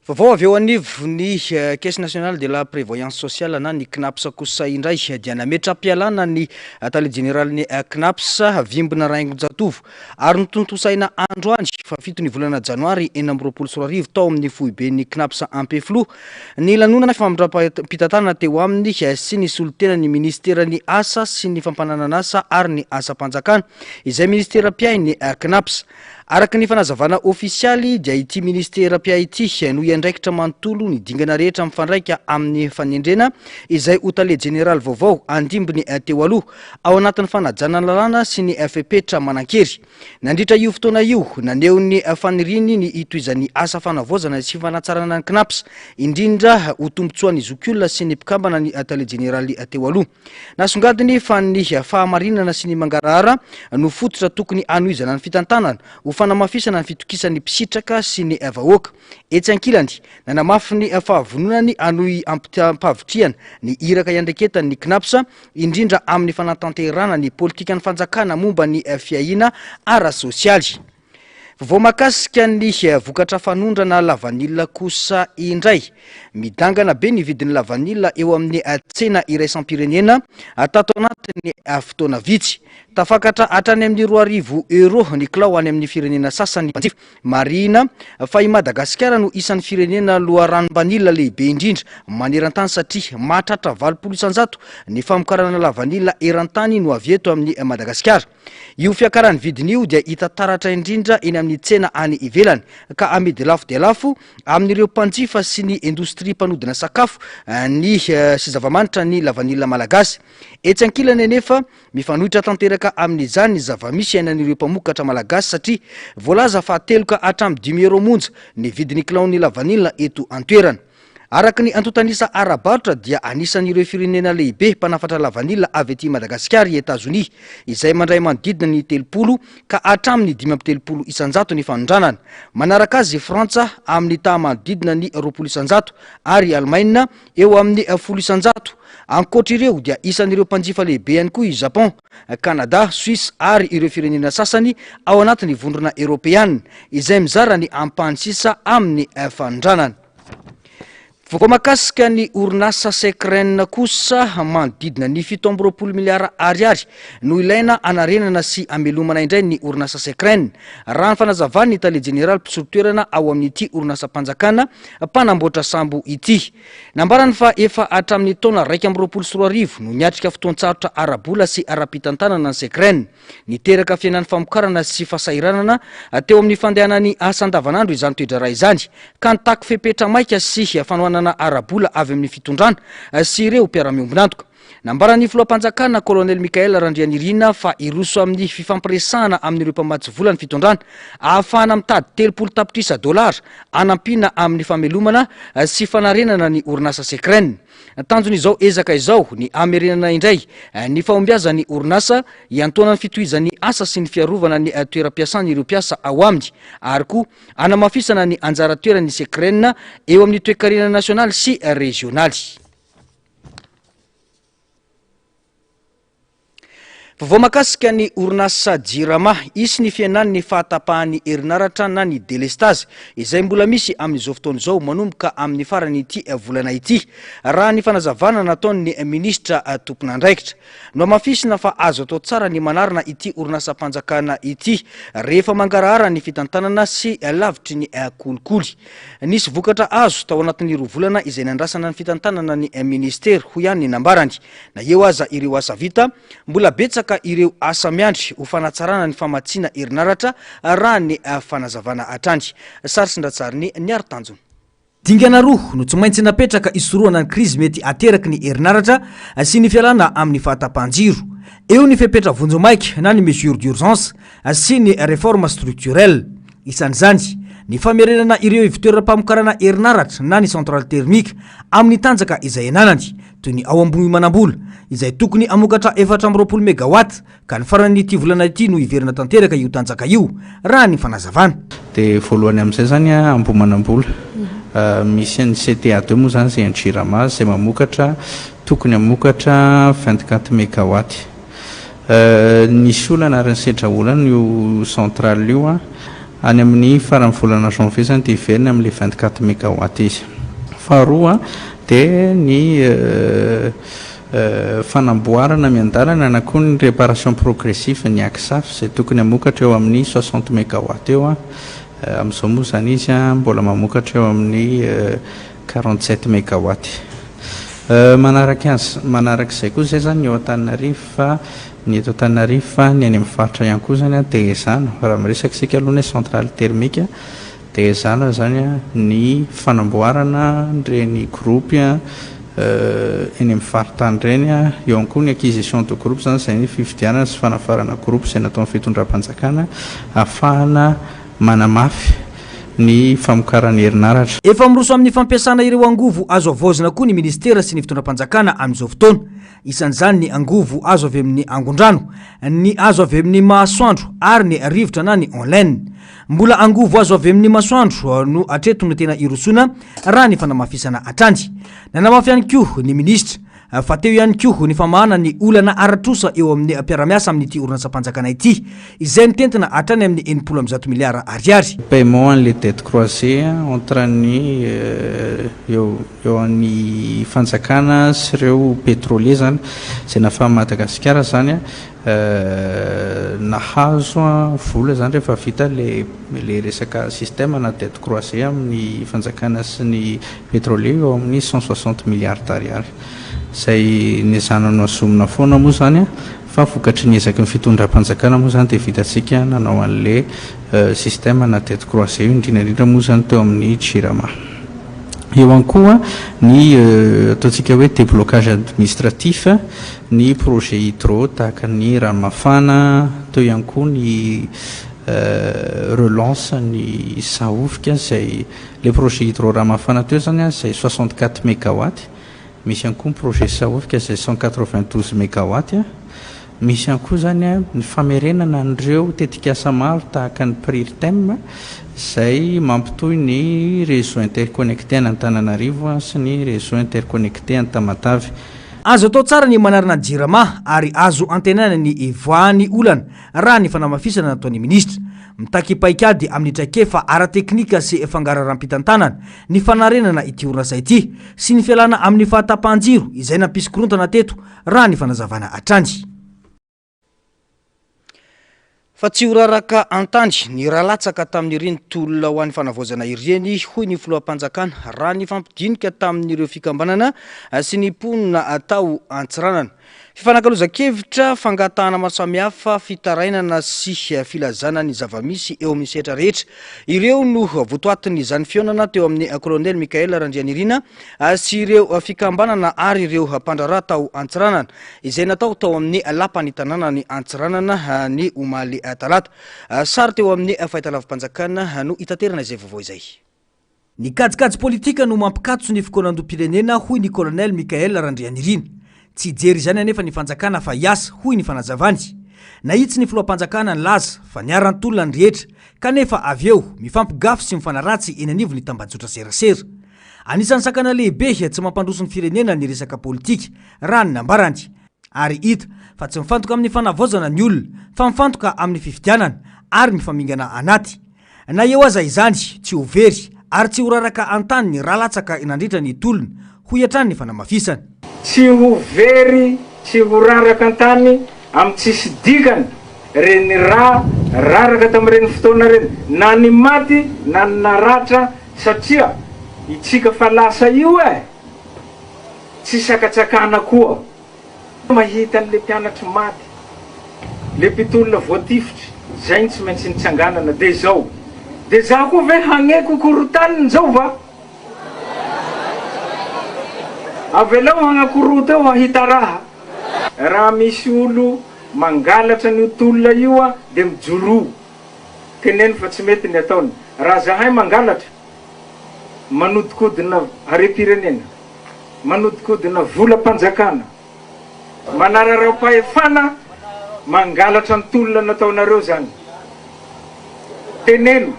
Speaker 1: Vaovao avy eo anivon'ny Caisse Nationale de la Prévoyance Sociale na ny Cnaps kosa indray dia nametra-pialana ny tale jeneralin'ny Cnaps, Vimbina Raingonjatovo, ary notontosaina androany fahafito ny volana janoary 2026 tao amin'ny foiben'ny Cnaps Ampefiloha ny lanonana famindram-pitantanana teo aminy sy ny solontenan'ny minisiteran'ny Asa sy ny Fampananan'asa ary ny Asam-panjakana izay minisitera mpiahy ny Cnaps. Araka ny fanazavana ofisialy dia ity minisitera mpiahy ity no hiandraikitra manontolo ny dingana rehetra mifandraika amin'ny fanendrena izay ho tale jeneraly vaovao handimby ny teo aloha, ao anatin'ny fanajana ny lalàna sy ny fepetra manan-kery. Nandritra io fotoana io, naneho ny faniriany ny hitohizan'ny asa fanavaozana sy fanatsarana ny Cnaps, indrindra ho tombontsoan'ny zokiolona sy ny mpikambana ny tale jeneraly teo aloha. Nasongadiny fa ny fahamarinana sy ny mangarahara no fototra tokony hanohizana ny fitantanana ho fanamafisana ny fitokisan'ny mpisitraka sy ny vahoaka. Etsy ankilany, nanamafy ny fahavononany hanohy am-pahavitrihana ny iraka iandraiketany ny Cnaps, indrindra amin'ny fanatanterahana ny politikan'ny fanjakana momba ny fiahiana ara-sosialy. Vaovao mahakasika ny vokatra fanondrana lavanila kosa indray. Midangana be ny vidin'ny lavanila eo amin'ny tsena iraisam-pirenena tato anatin'ny fotoana vitsy. Tafakatra hatrany amin'ny 2000 euros ny kilao any amin'ny firenena sasany mpanjifa. Marihina fa i Madagasikara no isan'ny firenena loharanom-banila lehibe indrindra maneran-tany satria mahatratra 80% ny famokarana lavanila eran-tany no avy eto amin'i Madagasikara. Io fiakaran'ny vidiny io dia hita taratra indrindra eny amin'ny tsena any ivelany ka amidy lafo dia lafo amin'ireo mpanjifa sy ny indostria mpanodina sakafo ny sy zava-manitra ny lavanila malagasy. Etsy ankilany anefa, mifanohitra tanteraka amin'izany ny zava-misy iainan'ireo mpamokatra malagasy satria voalaza fa telo ka hatramin'ny dimy euros monja ny vidin'ny kilaon'ny lavanila eto an-toerana. Araka ny antontan'isa ara-barotra dia anisan'ireo firenena lehibe mpanafatra lavanila avy aty Madagasikara i Etazonia, izay mandray manodidina ny 30 ka hatramin'ny 35% ny fanondranana. Manaraka azy i Frantsa amin'ny taha manodidina ny 20% ary i Alemaina eo amin'ny 10%. Ankoatra ireo dia isan'ireo mpanjifa lehibe ihany koa i Japon, Canada, Suisse ary ireo firenena sasany ao anatin'ny vondrona Eoropeana izay mizara ny ampahany sisa amin'ny fanondranana. Vaovao mahakasika ny orinasa Secren kosa, manodidina ny 27 miliara ariary no ilaina hanarenana sy hamelomana indray ny orinasa Secren, raha ny fanazavan'ny tale jeneraly mpisolo toerana ao amin'ity orinasam-panjakana mpanamboatra sambo ity. Nambarany fa efa hatramin'ny taona 2021 no niatrika fotoan-tsarotra ara-bola sy ara-pitantanana ny Secren. Niteraka fihenan'ny famokarana sy fahasahiranana teo amin'ny fandehanan'ny asa andavanandro izany toe-draharaha izany, ka nitaky fepetra maika sy fanohanana ara-bola avy amin'ny fitondrana sy ireo mpiara-miombon'antoka. Nambaran'ny filoham-panjakana Colonel Michaël Randrianirina fa hiroso amin'ny fifampiresahana amin'ireo mpamatsy vola ny fitondrana ahafahana mitady 30 tapitrisa dolara hanampiana amin'ny famelomana sy fanarenana ny orinasa Secren. Tanjon'izao ezaka izao ny hamerenana indray ny fahombiazan'ny orinasa, hiantohana ny fitohizan'ny asa sy ny fiarovana ny toeram-piasan'ireo mpiasa ao aminy ary koa hanamafisana ny anjara toeran'ny Secren eo amin'ny toekarena nasionaly sy rezionaly. Vaovao mahakasika ny orinasa Jirama, hisy ny fihenan'ny fahatapahan'ny herinaratra na ny delestazy izay mbola misy amin'izao fotoana izao manomboka amin'ny faran'ity volana ity, raha ny fanazavana nataon'ny minisitra tompon'andraikitra. Nohamafisina fa azo atao tsara ny manarina ity orinasam-panjakana ity rehefa mangarahara ny fitantanana sy lavitry ny kolikoly. Nisy vokatra azo tao anatin'ny roa volana izay nandrasana ny fitantanana ny minisitera, hoy ihany ny nambarany. Na eo aza ireo asa vita, mbola betsaka ireo asa miandry ho fanatsarana ny famatsiana herinaratra, raha ny fanazavana hatrany. Sary sy Ndratsariny Niaro Tanjona. Dingana roa no tsy maintsy napetraka hisorohana ny krizy mety ateraky ny herinaratra sy ny fialana amin'ny fahatapahan-jiro. Eo ny fepetra vonjimaika na ny mesures d'urgence sy ny réforme structurelle. Isan'izany ny famerenana ireo ivotoeram-pamokarana herinaratra na ny centrale thermique amin'ny tanjaka izay ananany, toy ny ao Ambohimanambola, izay tokony hamokatra 24 megawatt, ka ny faran'ity volana ity no hiverina tanteraka io tanjaka io, raha ny fanazavana.
Speaker 12: Dia voalohany amin'izay izany Ambohimanambola, misy ny CTA deux moa izany izay an'ny Jirama izay mamokatra, tokony hamokatra 24 megawatt. Nisy olana ary nisedra olana io centrale io. Any amin'ny faran'ny volana janvier izany dia hiverina amin'ilay 24 megawatt izy. Faharoa dia ny fanamboarana miandalana na koa ny réparation progressive ny Acsaf izay tokony hamokatra eo amin'ny 60 megawatt eo. Amin'izao moa izany izy mbola mamokatra eo amin'ny 47 megawatt. Manaraka azy, manaraka izay koa izay izany ny eo Antananarivo fa ny eto Antananarivo fa ny any amin'ny faritra ihany koa izany dia ezahana, raha miresaka isika aloha ny hoe centrale thermique dia ezahana izany ny fanamboarana an'ireny groupe eny amin'ny faritany ireny, eo ihany koa ny acquisition de groupe izany izay ny fividianana sy fanafarana groupe izay nataon'ny fitondram-panjakana ahafahana manamafy ny famokarana herinaratra.
Speaker 1: Efa miroso amin'ny fampiasana ireo angovo azo havaozina koa ny minisitera sy ny fitondram-panjakana amin'izao fotoana. Isan'izany ny angovo azo avy amin'ny angon-drano, ny azo avy amin'ny masoandro ary ny rivotra na ny online. Mbola angovo azo avy amin'ny masoandro no hatreto no tena irosoana raha ny fanamafisana hatrany. Nanamafy ihany koa ny minisitra fa teo ihany koa ny famahana ny olana ara-trosa eo amin'ny mpiara-miasa amin'ity orinasam-panjakana ity, izay mitentina hatrany amin'ny 160 miliara ariary.
Speaker 12: Paiement an'ilay dette croisée entre ny eo eo amin'ny fanjakana sy ireo pétrolier zany, izay nahafahan'i Madagasikara zany nahazo vola zany rehefa vita ilay ilay resaka système na dette croisée amin'ny fanjakana sy ny pétrolier eo amin'ny 160 milliards d'ariary. Izay nezahana nohazomina foana moa zany fa vokatry ny ezaky ny fitondram-panjakana moa zany dia vitantsika nanao an'ilay système na dette croisée io indrindra indrindra moa zany teo amin'ny Jirama. Eo ihany koa ny ataontsika hoe déblocage administratif ny projet hydro tahaka ny ranomafana, teo ihany koa ny relance ny Sahofika izay ilay projet hydro ranomafana teo izany izay 64 megawatt, misy ihany koa ny projet Sahofika izay 192 megawatt, misy ihany koa izany ny famerenana an'ireo tetikasa maro tahaka ny Prirtem izay mampitohy ny réseau interconnecté an'Antananarivo sy ny réseau interconnecté an'i Tamatave.
Speaker 1: Azo atao tsara ny manarina ny Jirama ary azo antenaina ny hivoahan'ny olana raha ny fanamafisana nataon'ny minisitra. Mitaky paikady amin'ny traikefa ara-teknika sy fangaraharam-pitantanana ny fanarenana ity orinasa ity sy ny fialana amin'ny fahatapahan-jiro izay nampisy korontana teto raha ny fanazavana hatrany. Fa tsy ho raraka an-tany ny ra latsaka tamin'ireny tolona ho an'ny fanavaozana ireny, hoy ny filoham-panjakana raha nifampidinika tamin'ireo fikambanana sy ny mponina tao Antsiranana. Fifanakalozan-kevitra, fangatahana maro samihafa, fitarainana sy filazana ny zava-misy eo amin'ny sehatra rehetra. Ireo no votoatin'izany fihaonana teo amin'ny Kolonely Michaël Randrianirina sy ireo fikambanana ary ireo mpandraharaha tao Antsiranana. izay natao tao amin'ny lapan'ny tanànan'i Antsiranana ny omaly talata. Sary teo amin'ny fahitalavi-panjakana no itaterana izay vaovao izay. Ny kajikajy politika no mampikatso ny fikaonandoham-pirenena, hoy ny Colonel Michaël Randrianirina. Tsy hijery izany anefa ny fanjakana fa hiasa, hoy ny fanazavany. Nahitsy ny filoham-panjakana nilaza fa niara-nitolona ny rehetra, kanefa avy eo mifampigafy sy mifanaratsy eny anivon'ny tambajotra serasera. Anisan'ny sakana lehibe tsy mampandroso ny firenena ny resaka politika, raha ny nambarany. Ary hita fa tsy mifantoka amin'ny fanavaozana ny olona fa mifantoka amin'ny fifidianana ary mifamingana anaty. Na eo aza izany, tsy ho very ary tsy ho raraka an-tany ny ra latsaka nandritra ny tolona, hoy hatrany ny fanamafisana.
Speaker 13: Tsy ho very, tsy ho raraka an-tany amin'ny tsisy dikany reny ra raraka tamin'ireny fotoana ireny, na ny maty na ny naratra satria itsika fa lasa io e! Tsy sakatsakana koa. Mahita an'le mpianatry maty, le mpitolona voatifitry, zay no tsy maintsy nitsanganana, de zao, de za koa ve hagneko ho korontaniny zao va? Avelao hagnakorota eo hahita raha. Raha misy olo mangalatra an'io tolona io a de mijoroa, teneno fa tsy mety ny ataony, raha zahay mangalatra, manodikodina harem-pirenena, manodikodina volam-panjakana, manararao-pahefana, mangalatra ny tolona nataonareo zany. Teneno,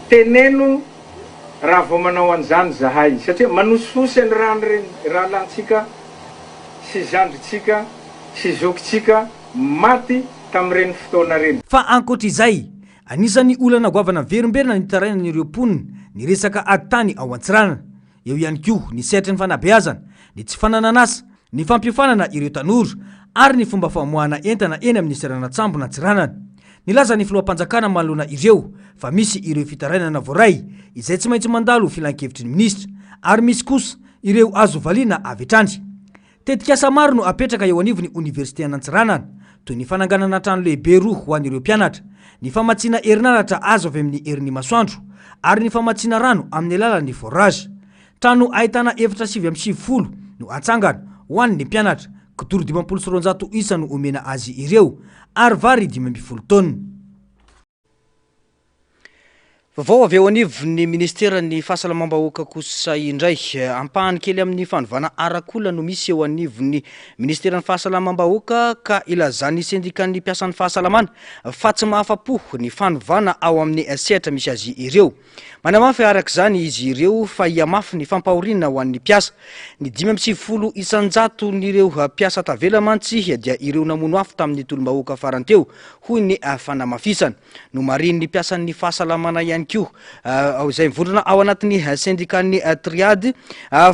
Speaker 13: teneno raha vao manao an'izany zahay, satria manosihosy ny ràn'ireny rahalahintsika sy zandrintsika sy zokintsika maty tamin'ireny fotoana ireny.
Speaker 1: Fa ankoatra izay, Anisan'ny olana goavana miverimberina nitarainan'ireo mponina ny resaka ady tany ao Antsiranana. Eo ihany koa ny sehatry ny fanabeazana, ny tsy fananan'asa, ny fampiofanana ireo tanora ary ny fomba famoahana entana eny amin'ny seranan-tsambon'Antsiranana. Nilaza ny filoham-panjakana manoloana ireo fa misy ireo fitarainana voaray izay tsy maintsy mandalo filankevitry ny minisitra ary misy kosa ireo azo valiana avy hatrany. Tetikasa maro no apetraka eo anivon'ny oniversiten'Antsiranana, toy ny fananganana trano lehibe roa ho an'ireo mpianatra, ny famatsiana herinaratra azo avy amin'ny herin'ny masoandro, ary ny famatsiana rano amin'ny alalan'ny forage. Trano ahitana efitra 99 no atsangana ho an'ny mpianatra, kidoro 250 isa no omena azy ireo, ary vary 15 taonina. Vaovao avy eo anivon'ny minisiteran'ny Fahasalamam-bahoaka kosa indray. Ampahany kely amin'ny fanovana arak'olona no misy eo anivon'ny minisiteran'ny Fahasalamam-bahoaka ka ilazan'ny sendikan'ny mpiasan'ny fahasalamana fa tsy mahafa-po ny fanovana ao amin'ny sehatra misy azy ireo. Manamafy araka izany izy ireo fa hihamafy ny fampahoriana ho an'ny mpiasa. Ny 95 isan-jaton'ireo mpiasa tavela mantsy dia ireo namono afo tamin'ny tolom-bahoaka farany teo, hoy ny fanamafisana. Nomarihin'ny mpiasan'ny fahasalamana ihany koa, izay mivondrona ao anatin'ny sendikan'ny Triade,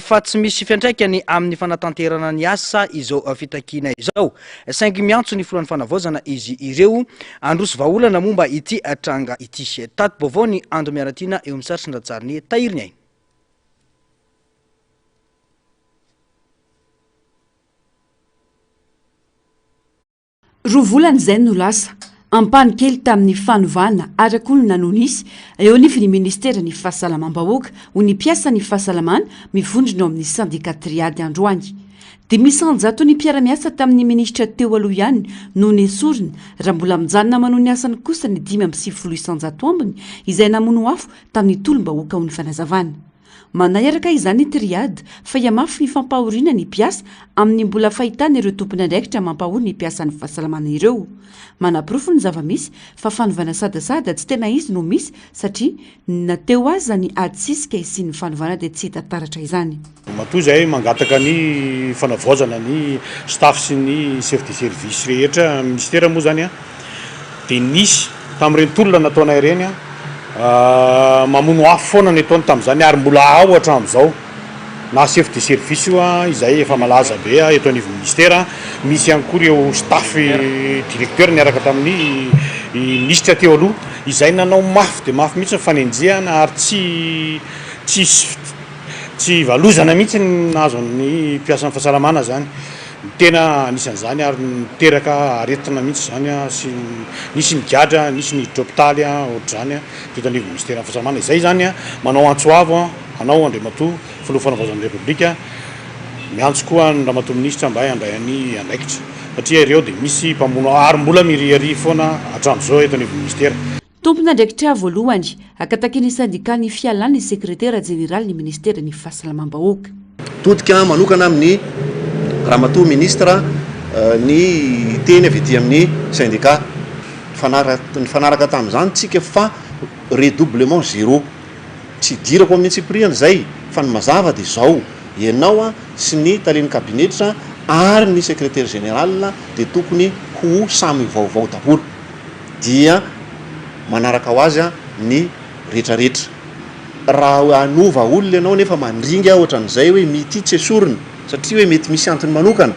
Speaker 1: fa tsy misy fiantraikany amin'ny fanatanterana ny asa izao fitakiana izao. Saingy miantso ny filohan'ny fanavaozana izy ireo handroso vahaolana momba ity tranga ity. Tati-baovao ny Ando Miaratiana eo amin'ny sary sy ny rantsarin'i Tahiry Ny Aina.
Speaker 8: Roa volana izay no lasa, ampahany kely tamin'ny fanovana arak'olona no nisy eo anivon'ny ministeran'ny fahasalamam-bahoaka, hoy ny mpiasan'ny fahasalamana mivondrona ao amin'ny sendika Triade androany. 105 ny mpiara-miasa tamin'ny minisitra teo aloha ihany no nesorina, raha mbola mijanona manohy ny asany kosa ny 95% ambiny izay namono afo tamin'ny tolom-bahoaka hoy ny fanazavana. Manahy araka izany ny Triade fa hihamafy ny fampahoriana ny mpiasa amin'ny mbola fahitana ireo tompon'andraikitra mampahory ny mpiasan'ny fahasalamana ireo. Manaporofo ny zava-misy fa fanovana sadasada tsy tena izy no misy satria na teo aza ny ady sisika hisian'ny fanovana dia tsy hita taratra izany.
Speaker 11: Matoa izahay mangataka ny fanavaozana ny staff sy ny chef de service rehetra ministera moa izany dia nisy tamin'ireny tolona nataonay ireny mamono afo foana ny ataony tamin'izany ary mbola ao hatramin'izao na chef de service io izay efa malaza be eto anivon'ny ministera, misy ihany koa ireo staff directeur niaraka tamin'ny minisitra teo aloha izay nanao mafy dia mafy mihitsy ny fanenjehana ary tsy tsy tsy valozana mihitsy ny nahazo an'ny mpiasan'ny fahasalamana izany. Ny tena anisan'izany ary niteraka aretina mihitsy izany sy nisy nigadra, nisy niditra hopitaly ohatr'izany teto anivon'ny minisiteran'ny fahasalamana. Izay izany manao antso avo anao Andriamatoa Filoha Fanavaozan'ny Repoblika, miantso koa an'i Ramatoa Minisitra mba handray ny andraikitra satria ireo dia misy mpamono ary mbola miriaria foana hatramin'izao eto anivon'ny minisitera.
Speaker 8: Tompon'andraikitra voalohany, akataky ny sendikà ny fialan'ny sekretera jeneralin'ny minisiteran'ny Fahasalamam-bahoaka.
Speaker 14: Todika manokana amin'ny Ramatoa Ministra ny teny avy aty amin'ny sendikà. Nifanaraka tamin'izany tsika fa redoublement zéro. Tsy idirako amin'ny antsipiriany izay fa ny mazava dia izao. Ianao sy ny talen'ny kabinetra ary ny secrétaire général dia tokony ho samy vaovao daholo. Dia manaraka ho azy ny retraretra. Raha hanova olona ianao nefa mandringa ohatran'izay hoe mity tsy esorina satria hoe mety misy antony manokana,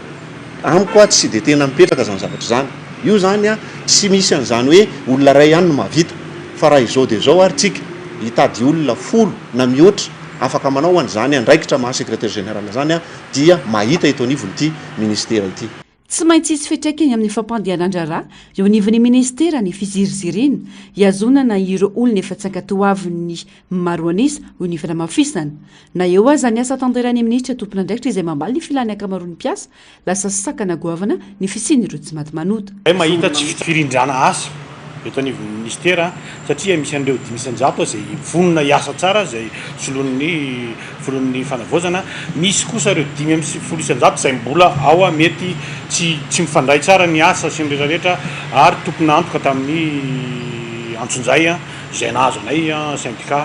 Speaker 14: amiko a tsy dia tena mipetraka izany zavatra izany. Io izany a tsy misy an'izany hoe olona iray ihany no mahavita fa raha izao dia izao ary tsika hitady olona folo na mihoatra afaka manao an'izany andraikitra maha secrétaire général izany dia mahita eto anivon'ity ministera ity.
Speaker 8: Tsy maintsy hisy fiantraikany amin'ny fampandehanan-draharaha eo anivon'ny minisitera ny fiziriziriana hihazonana ireo olona efa tsy ankatoavin'ny maro an'isa, hoy ny fanamafisana. Na eo aza ny asa tanterahin'ny minisitra tompon'andraikitra izay mamaly ny filan'ny ankamaroan'ny mpiasa, lasa sakana goavana ny fisian'ireo tsy maty manota.
Speaker 15: Izay mahita tsy firindrana asa eto anivon'ny minisitera satria misy an'ireo 105 izay vonona hiasa tsara izay soloin'ny filohan'ny fanavaozana, misy kosa ireo 95 izay mbola ao mety tsy tsy mifandray tsara ny asa sy ny rehetra rehetra ary tompon'antoka tamin'ny antsonjay izay nahazo anay sendika.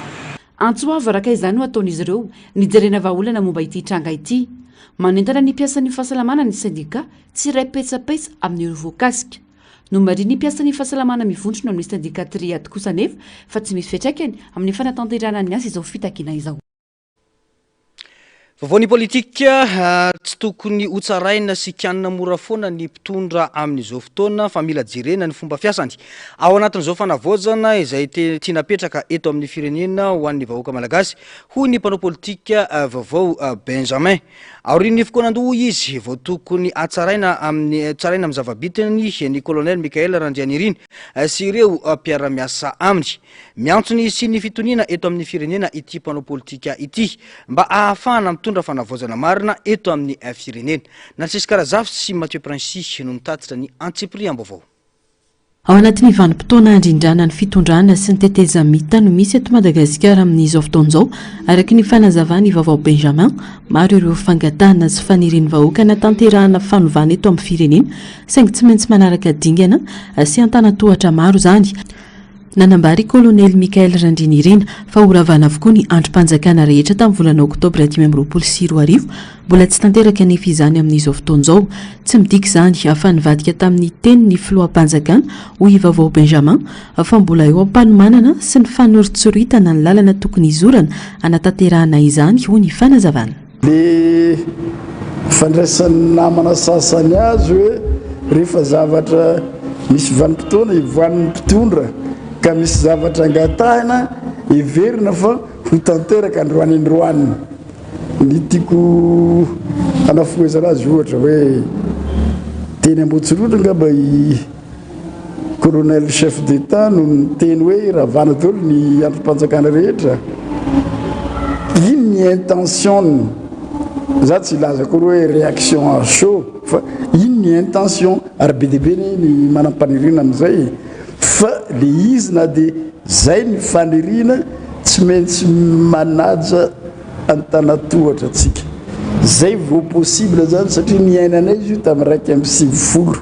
Speaker 8: Antso avo araka izany no ataon'izy ireo nijerena vahaolana momba ity tranga ity. Manentana ny mpiasan'ny fahasalamana ny sendika tsy hiray petsapetsa amin'ireo voakasika. Nomarihin'ny mpiasan'ny fahasalamana mivondrona amin'ny sendika Triad kosa anefa fa tsy misy fiantraikany amin'ny fanatanterahana ny asa izao fitakiana izao.
Speaker 1: Vaovao ny politika, tsy tokony hotsaraina sy kianina mora foana ny mpitondra amin'izao fotoana fa mila jerena ny fomba fiasany. Ao anatin'izao fanavaozana izay tiana apetraka eto amin'ny firenena ho an'ny vahoaka malagasy, hoy ny mpanao politika vaovao Benjamin. Aorian'ny fikaonandoha hoy izy vao tokony hatsaraina amin'ny tsaraina amin'ny zava-bitany ny Colonel Michaël Randrianirina sy ireo mpiara-miasa aminy. Miantso ny hisian'ny fitoniana eto amin'ny firenena ity mpanao politika ity mba hahafahana mitondra fanavaozana marina eto amin'ny firenena. Narcisque Razafy sy Mathieu Princi no mitatitra ny antsipiriam-baovao.
Speaker 2: Ao anatin'ny vanim-potoana handrindrana ny fitondrana sy ny tetezamita no misy eto Madagasikara amin'izao fotoana izao, araka ny fanazavan'i Vaovao Benjamin. Maro ireo fangatahana sy fanirian'ny vahoaka hanatanterahana fanovana eto amin'ny firenena, saingy tsy maintsy manaraka dingana sy antanan-tohatra maro izany. Nanambara i Kolonely Michael Randrianirina fa horavana avokoa ny andrim-panjakana rehetra tamin'ny volana oktobra 2025. Mbola tsy tanteraka anefa izany amin'izao fotoana izao. Tsy midika izany fa nivadika tamin'ny teny ny filoham-panjakana, hoy i Vaovao Benjamin, fa mbola eo am-panomanana sy ny fanoritsoritana ny lalana tokony hizorana hanatanterahana izany, hoy ny fanazavana.
Speaker 16: Le fandraisan'ny namana sasany azy hoe rehefa zavatra misy vanim-potoana ivoan'ny mpitondra ka misy zavatra angatahina heverina fa ho tanteraka androany androany. Ny tiako hanafohezana azy ohatra hoe teny Ambohitsirohitra angamba i Colonel chef d'Etat no niteny hoe ravana daholo ny andrim-panjakana rehetra. Iny ny intention-ny. Za tsy hilaza akory hoe réaction à chaud fa iny ny intention ary be dia be anie ny manam-paniriana amin'izay fa le izy na dia zay ny faniriana tsy maintsy manaja Antanatohatra tsika. Zay vao possible zany satria niainanay izy io tamin'ny 91.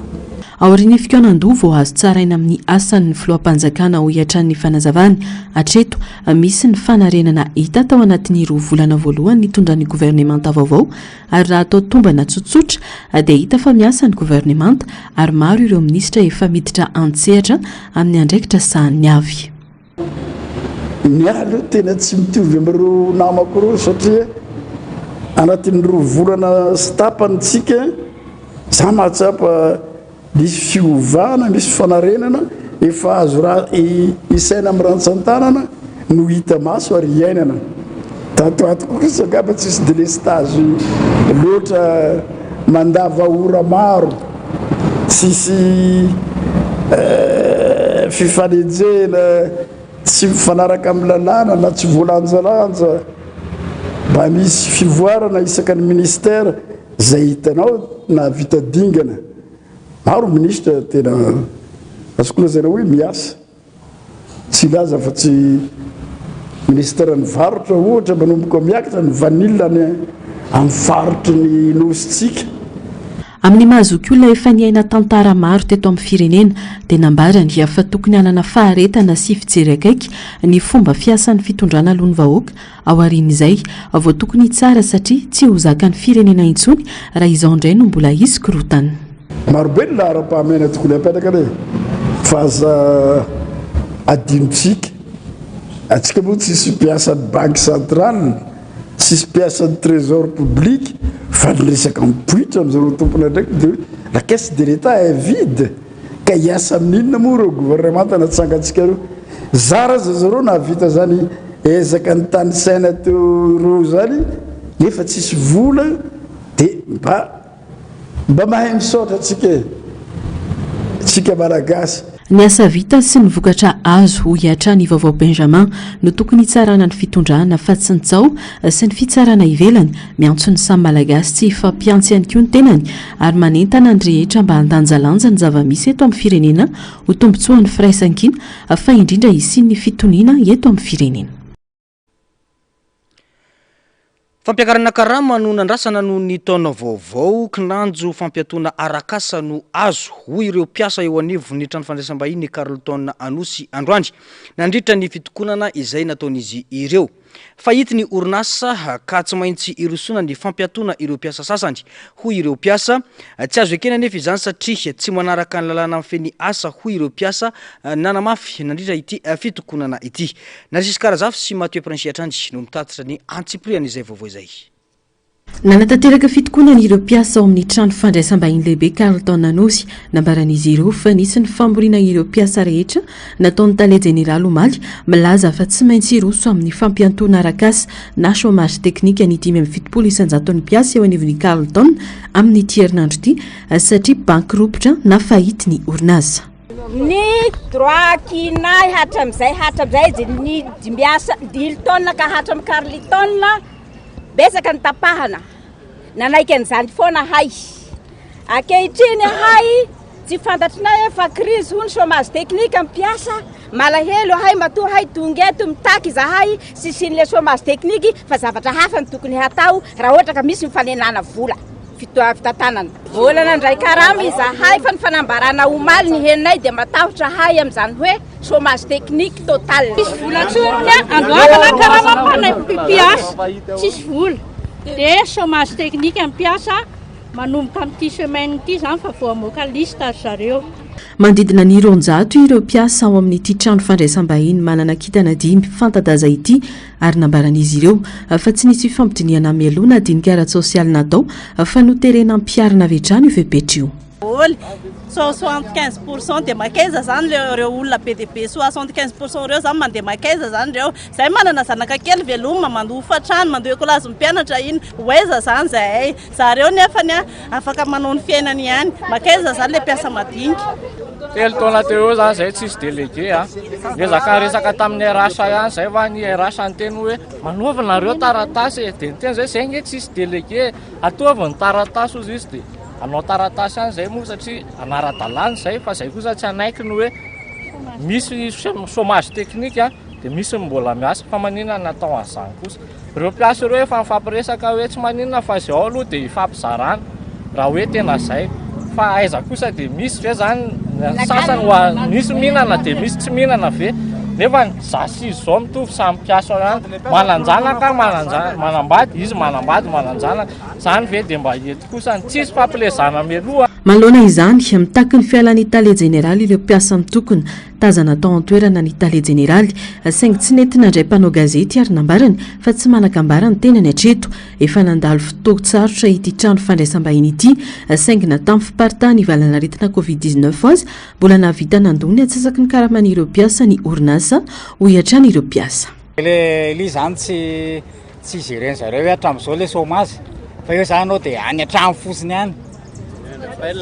Speaker 2: Aorian'ny fikaonandoha vao azo tsaraina amin'ny asany ny filoham-panjakana hoy hatrany ny fanazavany. Hatreto, misy ny fanarenana hita tao anatin'ny roa volana voalohany nitondran'ny governemanta vaovao ary raha atao tombana tsotsotra dia hita fa miasa ny governemanta ary maro ireo minisitra efa miditra an-tsehatra amin'ny andraikitra sahaniny avy.
Speaker 16: Ny ahy aloha tena tsy mitovy amin'ireo namako ireo satria anatin'ny roa volana sy tapany tsika, za mahatsapa misy fiovana, misy fanarenana efa azo isaina amin'ny rantsan-tanana no hita maso ary iainana. Tato ato kosa angamba tsisy délestage loatra mandava ora maro, tsisy fifanenjehana tsy mifanaraka amin'ny lalàna na tsy voalanjalanja, mba misy fivoarana isaka ny ministère izay hitanao nahavita dingana. Maro ministre tena azoko lazaina hoe miasa. Tsy hilaza fa tsy minisiteran'ny varotra ohatra manomboka miakatra ny vanille any amin'ny faritry ny nosintsika.
Speaker 2: Amin'ny maha zokiolona efa niaina tantara maro teto amin'ny firenena dia nambarany fa tokony hanana faharetana sy fijery akaiky ny fomba fiasan'ny fitondrana aloha ny vahoaka aorian'izay vao tokony hitsara satria tsy ho zakan'ny firenena intsony raha izao indray no mbola hisy korontana.
Speaker 16: Marobe ny laharam-pahamehana tokony hapetraka anie fa aza adinontsika, antsika moa tsisy mpiasan'ny banque centrale, tsisy mpiasan'ny trésor public fa ny resaka mipoitra amin'izareo tompon'andraikitra dia hoe la caisse de l'Etat est vide ka hiasa amin'inona moa ireo gouvernemanta natsangantsika ireo? Zara aza zareo nahavita zany ezaka nitanisaina teo ireo zany nefa tsisy vola dia mba Mba mahay misaotra tsika e! Tsika Malagasy.
Speaker 2: Ny asa vita sy ny vokatra azo, hoy hatrany i Vaovao Benjamin, no tokony hitsarana ny fitondrana fa tsy ny tsaho sy ny fitsarana ivelany. Miantso ny samy Malagasy tsy hifampihantsy ihany koa ny tenany ary manentana ny rehetra mba handanjalanja ny zava-misy eto amin'ny firenena ho tombontsoan'ny firaisankina fa indrindra hisian'ny fitoniana eto amin'ny firenena.
Speaker 1: Fampiakarana karama no nandrasana noho ny taona vaovao, kinanjo fampiatoana arak'asa no azo, hoy ireo mpiasa eo anivon'ny trano fandraisam-bahiny Carlton Anosy androany, nandritra ny fitokonana izay nataon'izy ireo. Fahity ny orinasa ka tsy maintsy irosoana ny fampiatoana ireo mpiasa sasany, hoy ireo mpiasa. Tsy azo ekena anefa izany satria tsy manaraka ny lalàna mifehy ny asa, hoy ireo mpiasa nanamafy nandritra ity fitokonana ity. Narcisque Razafy sy Mathieu Princi hatrany no mitatitra ny antsipirian'izay vaovao izay.
Speaker 2: Nanatanteraka fitokonana ireo mpiasa ao amin'ny trano fandraisam-bahiny lehibe Carlton Anosy. Nambaran'izy ireo fa nisy ny famoriana ireo mpiasa rehetra nataon'ny tale jeneraly omaly milaza fa tsy maintsy hiroso amin'ny fampiantoana arak'asa na chômage technique ny 75 isan-jaton'ny mpiasa eo anivon'ny Carlton amin'ity herinandro ity satria banky ropitra na fahity ny orinasa.
Speaker 17: Ny droit acquis-nay hatramizay hatramizay izy ny dimbiasa Hilton ka hatramy Carlton betsaka ny tapahana nanaiky an'izany foana hay ankehitriny hay tsy fantatrinay hoe fa crise hono chômage technique mpiasa malahelo hay matoa hay tonga eto mitaky izahay sisian'le chômage technique fa zavatra hafa ny tokony hatao raha ohatra ka misy ny fanenana vola fitantanana. Mbola nandray karama izahay fa ny fanambarana omaly ny henonay dia matahotra ahay amin'izany hoe chômage technique total.
Speaker 18: Tsisy vola intsony andoavana karamam-pana mpiasa, tsisy vola. Dia chômage technique ny mpiasa manomboka amin'ity semaine ity izany fa vao hamoaka liste ry zareo.
Speaker 2: Manodidina ny 200 ireo mpiasa ao amin'ity trano fandraisam-bahiny manana kintana dimy fanta-daza ity ary nambaran'izy ireo fa tsy nisy fifampidinihana mialoha na dinika ara-tsosialy natao fa noterena ampiharina avy hatrany io fepetra io.
Speaker 19: Daholo, 75 pour cent dia makaiza zany le ireo olona be dia be 75 pour cent ireo zany mandeha makaiza zany ireo? Zahay manana zanaka kely veloma, mandoa hofantrano, mandoa ekolazin'ny mpianatra iny, ho aiza zany zahay? Zareo nefany a afaka manao ny fiainany ihany, makaiza zany le mpiasa madinika?
Speaker 20: Telo taona teo eo zany zay tsisy délégué a. Niezaka niresaka tamin'ny RH ihany zay fa ny RH niteny hoe manaova nareo taratasy e. Dia niteny zay, zay nge tsisy délégué e, ataovy ny taratasy hozy izy dia hanao taratasy ihany zay moa satria hanara-dalàna zay fa zay kosa tsy hanaiky ny hoe misy chômage technique dia misy ny mbola miasa fa maninona ny atao an'izany kosa. Ireo mpiasa ireo efa nifampiresaka hoe tsy maninona fa izao aloha dia ifampizarana raha hoe tena izay. Fa aiza kosa dia misy ve zany ny sasany ho misy mihinana dia misy tsy mihinana ve? Nefa za sy izy izao mitovy samy mpiasa ao ihany. Manan-janaka, manan-janaka, manambady, izy manambady, manan-janaka. Izany ve dia mba hety kosa? Tsisy fampilezana mialoha.
Speaker 2: Manoloana izany, mitaky ny fialan'ny tale jeneraly ireo mpiasa mitokona. Tazana tao an-toerana ny tale jeneraly, saingy tsy nety nandray mpanao gazety ary nambarany fa tsy manan-kambara ny tenany hatreto. Efa nandalo fotoan-tsarotra ity trano fandraisam-bahiny ity, saingy na tamin'ny fiparitahan'ny valanaretina Covid 19 aza, mbola nahavita nandoa ny antsasaky ny karaman'ireo mpiasa ny orinasa, hoy hatrany ireo mpiasa.
Speaker 21: Ilay izy izany tsy tsy gérer zareo hoe hatramin'izao ilay chômage fa eo izany anao dia any an-trano fotsiny any.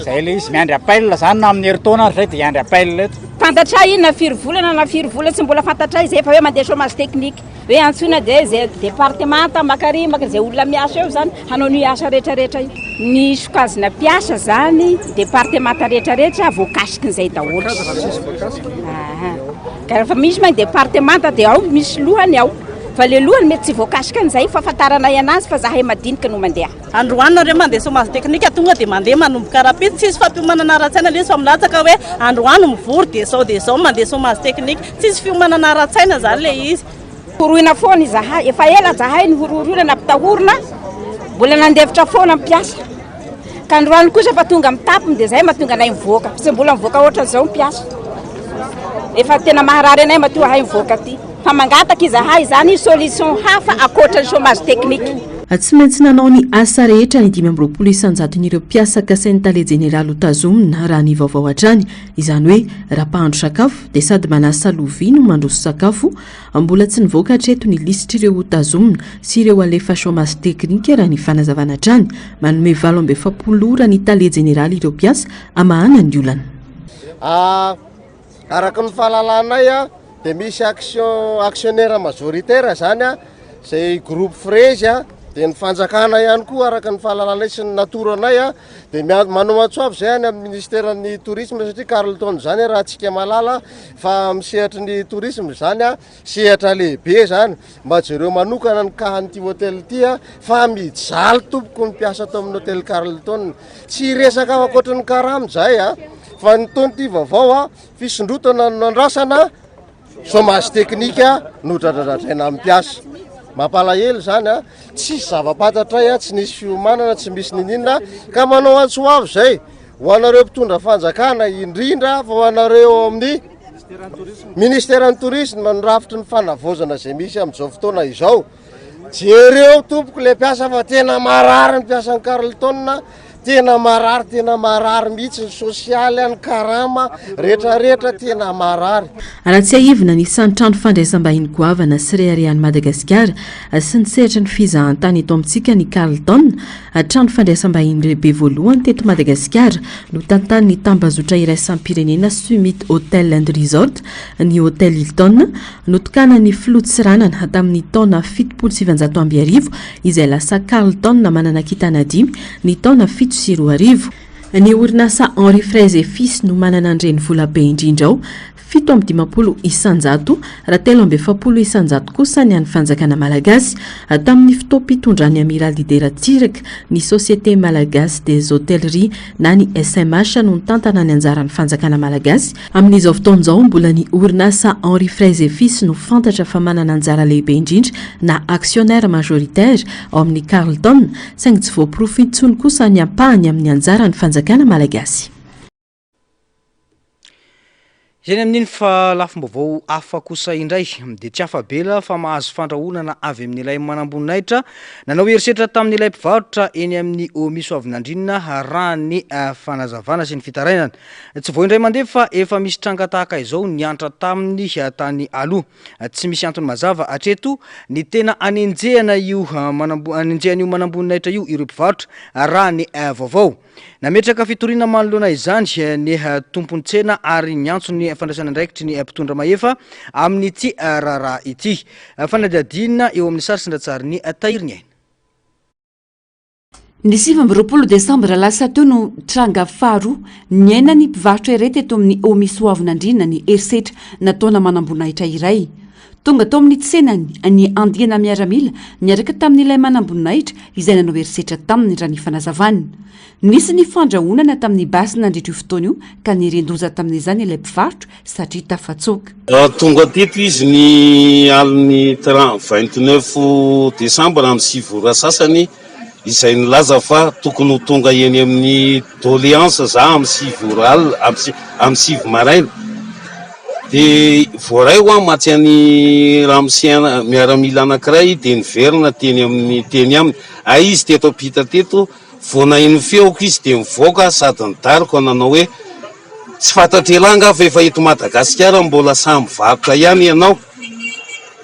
Speaker 21: Zay ilay izy, miandry appel zany na amin'ny herintaona ary zay dia hiandry appel eto.
Speaker 17: Fantatray iny na firy volana na firy volana tsy mbola fantatray izay fa hoe mandeha chômage technique hoe antsoina dia izay départemanta maka ary maka izay olona miasa eo zany hanao ny asa rehetra rehetra io. Ny sokajina mpiasa zany départemanta rehetra rehetra voakasikin'izay daholo. Ka rehefa misy ma départemanta dia ao misy lohany ao. Fa le lohany mety tsy voakasika an'izay fahafantaranay anazy fa zahay madinika no mandeha.
Speaker 19: Androany nareo mandeha chômage technique tonga dia mandeha manomboka rapide tsisy fampiomanana ara-tsaina le izy fa milatsaka hoe androany mivory dia zao dia zao mandeha chômage technique tsisy fiomanana ara-tsaina zany le izy.
Speaker 17: Horohina foana izahay, efa ela zahay nohorohoroina nampitahorina, mbola nandefitra foana ny mpiasa. Ka androany kosa efa tonga amin'ny tapony dia izay mahatonga anay mivoaka, tsy mbola mivoaka ohatran'izao ny mpiasa. Efa tena maharary anay matoa ahay mivoaka aty. Fa mangataka izahay izany solution hafa ankoatra ny chômage technique.
Speaker 2: Tsy maintsy nanao ny asa rehetra ny 25 isan-jaton'ireo mpiasa kasain'ny tale jeneraly hotazomina, raha ny vaovao hatrany. Izany hoe raha mpahandro sakafo dia sady manasa lovia no mandroso sakafo. Mbola tsy nivoaka hatreto ny lisitr'ireo hotazomina sy ireo alefa chômage technique raha ny fanazavana hatrany. Manome 48 ora ny tale jeneraly ireo mpiasa hamahana ny olana.
Speaker 4: Araka ny fahalalanay dia misy action actionnaire majoritaire zany izay groupe Frezy dia ny fanjakana ihany koa araka ny fahalalanay sy ny natoro anay dia manao antso avo izay any amin'ny ministeran'ny tourisme satria Carlton izany raha antsika mahalala fa amin'ny sehatry ny tourisme izany sehatra lehibe izany mba jereo manokana ny cas an'ity hotel ity fa mijaly tompoko ny mpiasa ato amin'ny hotel Carlton tsy hiresaka ankoatry ny karama izahay fa ny taona ity vaovao fisondrotana no nandrasana Chômage technique no dradradradraina amin'ny mpiasa. Mampalahelo izany a, tsisy zava-pantatray a, tsy nisy fiomanana, tsy misy niniana, ka manao antso avo izay ho anareo mpitondra fanjakana, indrindra fa ho anareo ao amin'ny ministeran'ny tourisme, ny rafitry ny fanavaozana izay misy amin'izao fotoana izao. Jereo tompoko le mpiasa fa tena marary ny mpiasan'ny Carlton, tena marary, tena marary mihitsy ny sosialy, ny karama, retraretra tena marary.
Speaker 2: Raha tsiahivina, ny isan'ny trano fandraisam-bahiny goavana sy reharehan'i Madagasikara sy ny sehatry ny fizahantany eto amintsika ny Carlton, trano fandraisam-bahiny lehibe voalohany teto Madagasikara, notantanin'ny tambazotra iraisam-pirenena Summit Hotel and Resort ny Hotel Hilton, Notokanan'ny filoha Tsiranana tamin'ny taona 1970 izay lasa Carlton manana kintana dimy ny taona 2007. Ny orinasa Henri Fraise et Fils no manana ny renivola be indrindra ao, 57%, raha 43 isanjato kosa ny an'ny fanjakana malagasy. Tamin'ny fotoam-pitondran'ny Amiraly Didier Ratsiraka, ny Société Malagasy des Hôtelleries na ny SMH no nitantana ny anjaran'ny fanjakana malagasy Amin'izao fotoana izao, mbola ny orinasa Henri Fraise et Fils no fantatra fa manana anjara lehibe indrindra na actionnaire majoritaire ao amin'ny Carlton, saingy tsy voaporofo intsony kosa ny ampahany amin'ny anjaran'ny fanjakana malagasy.
Speaker 1: Izay ny amin'iny fa lafim-baovao hafa kosa indray dia tsy afa-bela fa mahazo fandrahonana avy amin'ilay manamboninahitra nanao herisetra tamin'ilay mpivarotra eny amin'ny HOMI Soavinandriana raha ny fanazavana sy ny fitarainana. Tsy vao indray mandeha fa efa misy tranga tahaka izao niantra taminy tany aloha. Tsy misy antony mazava hatreto ny tena anenjehana io anenjehan'io manamboninahitra io ireo mpivarotra raha ny vaovao. Nametraka fitoriana manoloana izany ny tompon'ny tsena ary niantso ny fandraisana andraikitry ny mpitondra mahefa amin'ity raharaha ity. Fanadihadiana eo amin'ny sary sy ny ratsarin'i Tahiry Ny Aina.
Speaker 8: Ny 29 desambra lasa teo no tranga faharoa niainan'ny mpivarotra iray teto amin'ny HOMI Soavinandriana ny herisetra nataona manamboninahitra iray. Tonga tao amin'ny tsenany ny andiana miaramila niaraka tamin'ilay manamboninahitra izay nanao herisetra taminy raha ny fanazavany. Nisy ny fandrahonana tamin'ny basy nandritra io fotoana io ka nieren-doza tamin'izany ilay mpivarotra satria tafatsoaka.
Speaker 22: Tonga teto izy ny alin'ny 29 desambra amin'ny sivy ora sasany izay nilaza fa tokony ho tonga eny amin'ny doléance za amin'ny sivy ora alina, amin'ny sivy maraina. Dia voaray ho aho mantsy an'i ramose miaramila anankiray dia niverina teny amin'ny teny aminy. Hay izy teto ampita teto, vao naheno ny feoko izy dia nivoaka sady nidaroka nanao hoe Tsy fantatr'elah angaha fa efa eto Madagasikara mbola sahy mivarotra ihany ianao?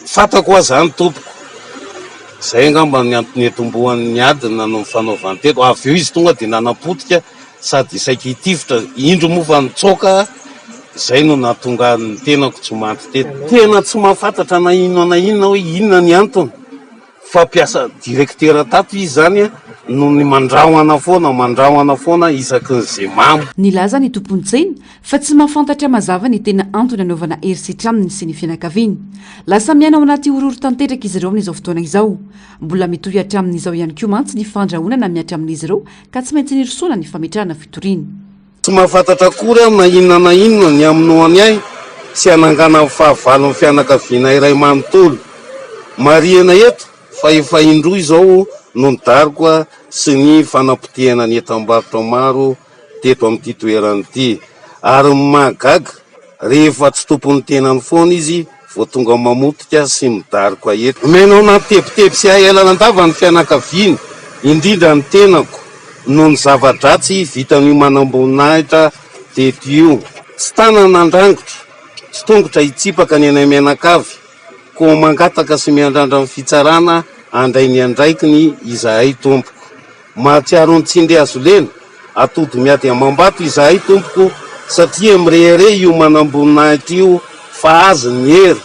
Speaker 22: Fantako hoa zany tompoko. Zay angamba ny antony nitomboan'ny ady nanao ny fanaovany teto. Avy eo izy tonga dia nanapotika sady saika hitifitra. Indro moa fa nitsoaka, zay no nahatonga ny tenako tsy maty teto. Tena tsy mahafantatra na inona na inona hoe inona ny antony. Fa mpiasa directeur tato izy zany a, Noho ny mandrahona foana, mandrahona foana isaky ny ze mamo.
Speaker 8: Nilaza ny tompon'ny tsena fa tsy mahafantatra mazava ny tena antony anaovana herisetra aminy sy ny fianakaviany. Lasa miaina ao anaty horohoro tanteraka izy ireo amin'izao fotoana izao. Mbola mitohy hatramin'izao ihany koa mantsy ny fandrahonana mihatra amin'izy ireo ka tsy maintsy nirosoana ny fametrahana fitoriana.
Speaker 22: Tsy mahafantatra akory aho na inona na inona ny hamonoany ahy sy hananganany fahavalon'ny fianakaviana iray manontolo. Marihina eto fa efa indroa izao no nidaroka sy ny fanapotehana ny entam-barotra maro teto amin'ity toerana ity. Ary ny mahagaga, rehefa tsy tompon'ny tenany foana izy vao tonga mamotika sy midaroka eto. Miaina ao anaty tebiteby sy ahiahialan-dava ny fianakaviany, indrindra ny tenako, noho ny zava-dratsy vitan'io manamboninahitra teto io. Tsy tanana handrangotra, tsy tongotra hitsipaka ny anay mianakavy, koa mangataka sy miandrandra ny fitsarana handray ny andraikiny izahay tompoko. Mahatsiaro ny tsindry hazo lena, atody miady amam-bato izahay tompoko satria mirehareha io manamboninahitra io fa azy ny hery,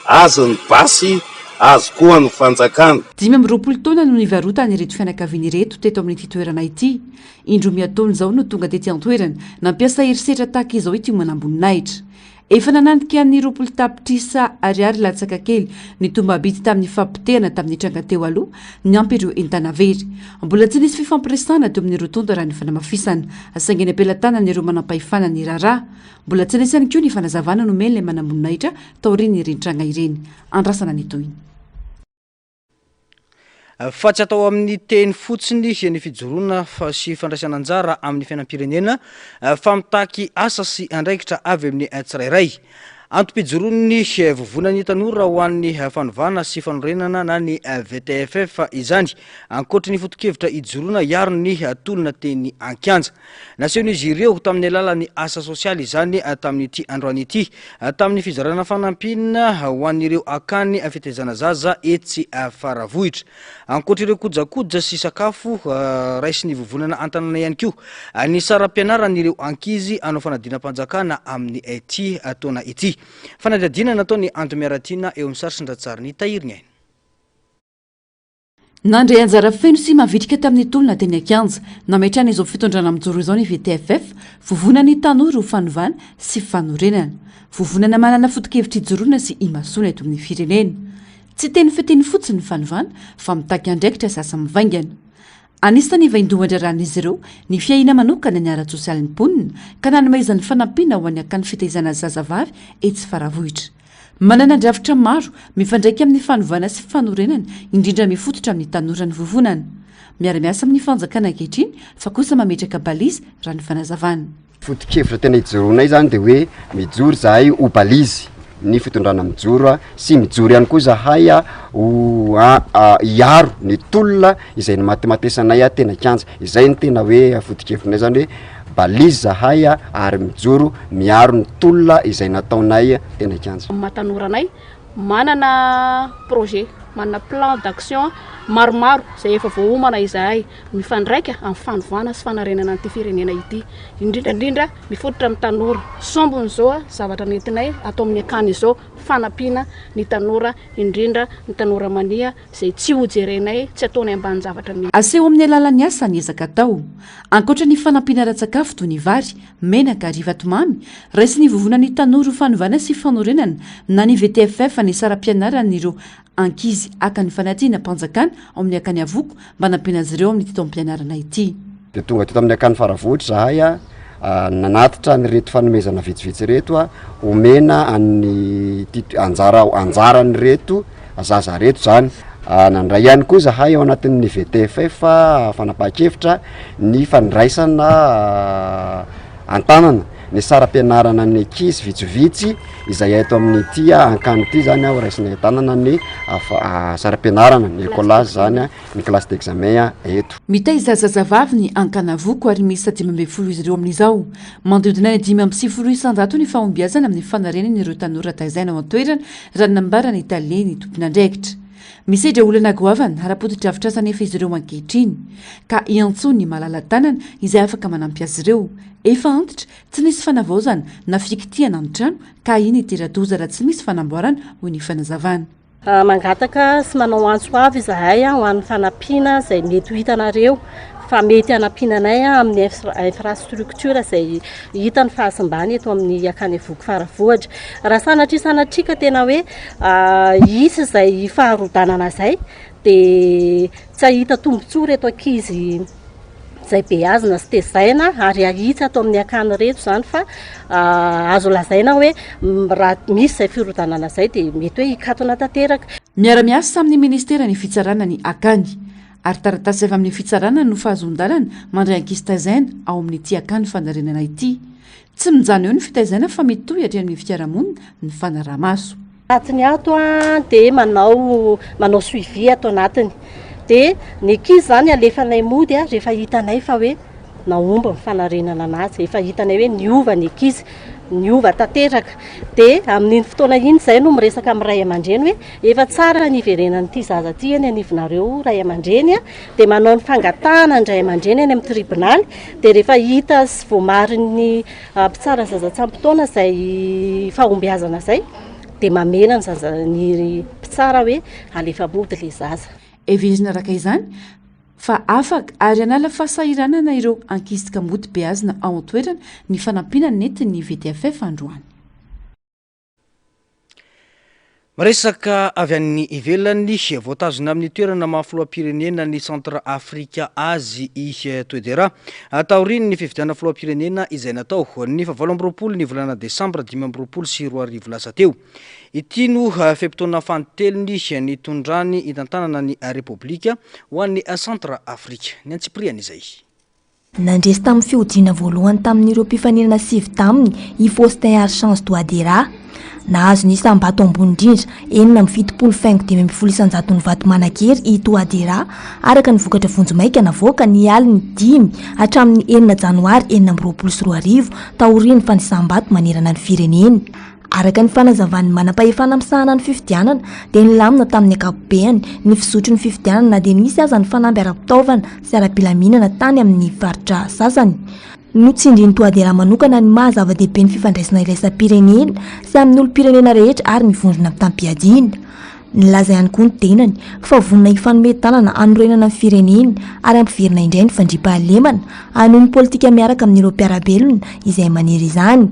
Speaker 22: azy ny basy, azy koa ny fanjakana.
Speaker 8: 25 taona no nivarotan'ireto fianakaviana ireto teto amin'ity toerana ity. Indroa miha-taona izao no tonga tety an-toerana, nampiasa herisetra tahaka izao ity manamboninahitra. Efa nananika ny 20 tapitrisa ariary latsaka kely ny tombam-bidy tamin'ny fampotehana tamin'ny tranga teo aloha, niampy ireo entana very. Mbola tsy nisy fifampiresahana teo amin'ny roa tonta raha ny fanamafisana, saingy eny am-pelatanan'ireo manampahefana ny raharaha. Mbola tsy nisy ihany koa ny fanazavana nomen'ilay manamboninahitra taorian'ireny tranga ireny. Andrasana ny tohiny.
Speaker 1: Fa tsy atao amin'ny teny fotsiny ny fijoroana sy fandraisana anjara amin'ny fiainam-pirenena fa mitaky asa sy andraikitra avy amin'ny tsirairay. Antom-pijoroan'ny Vovonan'ny Tanora ho an'ny Fanovana sy Fanorenana na ny VTFF izany, ankoatry ny foto-kevitra ijoroana hiaro ny tolona teny an-kianja. Nasehon'izy ireo tamin'ny alalan'ny asa sosialy izany tamin'ity androany ity, tamin'ny fizarana fanampiana ho an'ireo akany fitaizana zaza etsy Faravohitra. Ankoatra ireo kojakoja sy sakafo raisin'ny vovonana an-tanàna ihany koa ny saram-pianaran'ireo ankizy hanao fanadinam-panjakana amin'ity taona ity. Fanadihadiana nataon'i Anto Miaratiana eo amin'ny sary sy ny ratsarin'i Tahiry Ny Aina.
Speaker 8: Nandray anjara feno sy mavitrika tamin'ny tolona teny an-kianja, nametrahana izao fitondrana mijoro izao ny VTFF, Vovonan'ny Tanora ho Fanovana sy Fanorenana. Vovonana manana foto-kevitra ijoroana sy imasoana eto amin'ny firenena. Tsy teny fiteny fotsiny ny fanovana fa mitaky andraikitra sy asa mivaingana. Anisan'ny vaindohan-draharahan'izy ireo ny fiahiana manokana ny ara-tsosialin'ny mponina ka nanomezany fanampiana ho an'ny akany fitaizana zazavavy etsy Faravohitra. Manana drafitra maro mifandraika amin'ny fanovana sy fanorenana, indrindra mifototra amin'ny tanora ny vovonana. Miara-miasa amin'ny fanjakana ankehitriny fa kosa mametraka balise raha ny fanazavana.
Speaker 3: Foto-kevitra tena ijoroanay izany dia hoe mijoro izahay ho balise ny fitondrana mijoro sy mijoro ihany koa izahay ho hiaro ny tolona izay nimatimatesanay teny an-kianja. Izay no tena hoe foto-kevitrinay izany hoe Balise zahay ary mijoro miaro ny tolona izay nataonay teny an-kianja.
Speaker 5: Amin'ny maha tanora anay, manana projet, manana plan d'action maromaro izay efa voaomana izahay mifandraika amin'ny fanovana sy fanarenana an'ity firenena ity, indrindra indrindra mifototra amin'ny tanora. Sombiny izao zavatra nentinay ato amin'ny akany izao, fanampiana ny tanora, indrindra ny tanora mania izay tsy ho jerenay, tsy ataonay ambanin-javatra mihitsy.
Speaker 8: Aseho amin'ny alalan'ny asa ny ezaka atao. Ankoatra ny fanampiana ara-tsakafo toy ny vary, menaka ary vatomamy, raisin'ny Vovonan'ny Tanora ho Fanovana sy Fanorenana na ny VTFF ny saram-pianaran'ireo ankizy haka ny fanadinam-panjakana ao amin'ny Akany Avoko mba hanampiana azy ireo amin'ity taom-pianarana ity.
Speaker 3: Dia tonga teto amin'ny Akany Faravohitra izahay nanatitra an'ireto fanomezana vitsivitsy ireto homena an'ity anjara anjaran'ireto zaza ireto izany. Nandray ihany koa izahay ao anatin'ny VTFF fanapahan-kevitra ny fandraisana an-tanana ny saram-pianarana ny ankizy vitsivitsy izay eto amin'ity ankany ity zany ho raisina an-tanana ny saram-pianarana, ny écolage zany, ny classe d'examen eto.
Speaker 8: Mitaiza zazavavy ny Ankanavoko ary miisa 15 izy ireo amin'izao. Manodidina ny 95% ny fahombiazana amin'ny fanarenana ireo tanora taizaina ao an-toerana raha ny nambaran'ny tale ny tompon'andraikitra. Misedra olana goavana ara-potodrafitrasa anefa izy ireo ankehitriny ka iantsoany ny malala-tanana izay afaka manampy azy ireo. Efa antitra, tsy nisy fanavaozana na fikitihana ny trano ka ahiana hitera-doza raha tsy misy fanamboarana, hoy ny fanazavana.
Speaker 19: Mangataka sy manao antso avo izahay ho an'ny fanampiana izay mety ho hitanareo fa mety hanampiana anay amin'ny infrastructure izay hita ny fahasimbany eto amin'ny Akany Voky Faravohitra. Raha sanatria sanatria ka tena hoe hisy izay faharodanana izay dia tsy hahita tombontsoa ireto ankizy izay beazina sy tezaina ary ahitsy ato amin'ny akany ireto izany fa azo lazaina hoe raha misy izay firodanana izay dia mety hoe hikatona tanteraka.
Speaker 8: Miara-miasa amin'ny ministeran'ny fitsarana ny akany ary taratasy avy amin'ny fitsarana no fahazoan-dalana mandray ankizy tazaina ao amin'ity akany fanarenana ity. Tsy mijanona eo ny fitaizana fa mitohy hatreny amin'ny fiarahamonina ny fanaraha-maso.
Speaker 19: Anatiny ato dia manao manao suivi ato anatiny dia ny ankizy izany alefanay mody rehefa hitanay fa hoe nahomby ny fanarenana anazy, efa hitanay hoe niova ny ankizy, niova tanteraka dia amin'iny fotoana iny izay no miresaka amin'ny ray aman-dreny hoe efa tsara ny hiverenan'ity zaza ity eny anivonareo ray aman-dreny dia manao ny fangatahana ny ray aman-dreny eny amin'ny tribonaly dia rehefa hita sy voamarin'ny mpitsara zaza tsy ampy taona izay fahombiazana izay dia mamela ny zaza ny mpitsara hoe alefa mody ilay zaza.
Speaker 8: Heverina araka izany fa afaka ary hanala fahasahiranana ireo ankizy kamboty beazina ao an-toerana ny fanampiana nentin'ny VTFF androany.
Speaker 1: Miresaka avy any ivelany, voatazona amin'ny toerana maha filoham-pirenena ny Centre Afrika azy i Touadera taorian'ny fifidianana filoham-pirenena izay natao ny faha 28 ny volana desambra 2025 lasa teo. Ity no fe-potoana fanintelony nitondrany hitantanana ny Repoblika ho an'ny Centre Afrika. Ny antsipiriany izay.
Speaker 9: Nandresy tamin'ny fihodinana voalohany tamin'ireo mpifaninana sivy taminy i Faustin Archange Touadéra. Nahazo ny isam-bato ambony indrindra, 76 faingo 15 isan-jaton'ny vato manan-kery i Touadéra, araka ny vokatra vonjimaika navoaka ny alin'ny dimy hatramin'ny enina janoary 2026 taorian'ny fanisam-bato manerana ny firenena. Araka ny fanazavan'ny manampahefana misahana ny fifidianana dia nilamina tamin'ny ankapobeany ny fizotry ny fifidianana na dia nisy aza ny fanamby ara-pitaovana sy ara-pilaminana tany amin'ny faritra sasany. Notsindrin'i Touadéra manokana ny maha zava-dehibe ny fifandraisana iraisam-pirenena sy amin'ny olom-pirenena rehetra ary ny vondrona mitam-piadiana. Nilaza ihany koa ny tenany fa vonona hifanome tanana hanorenana ny firenena ary hampiverina indray ny fandriampahalemana, hanohy ny politika miaraka amin'ireo mpiara-belona izay maniry izany.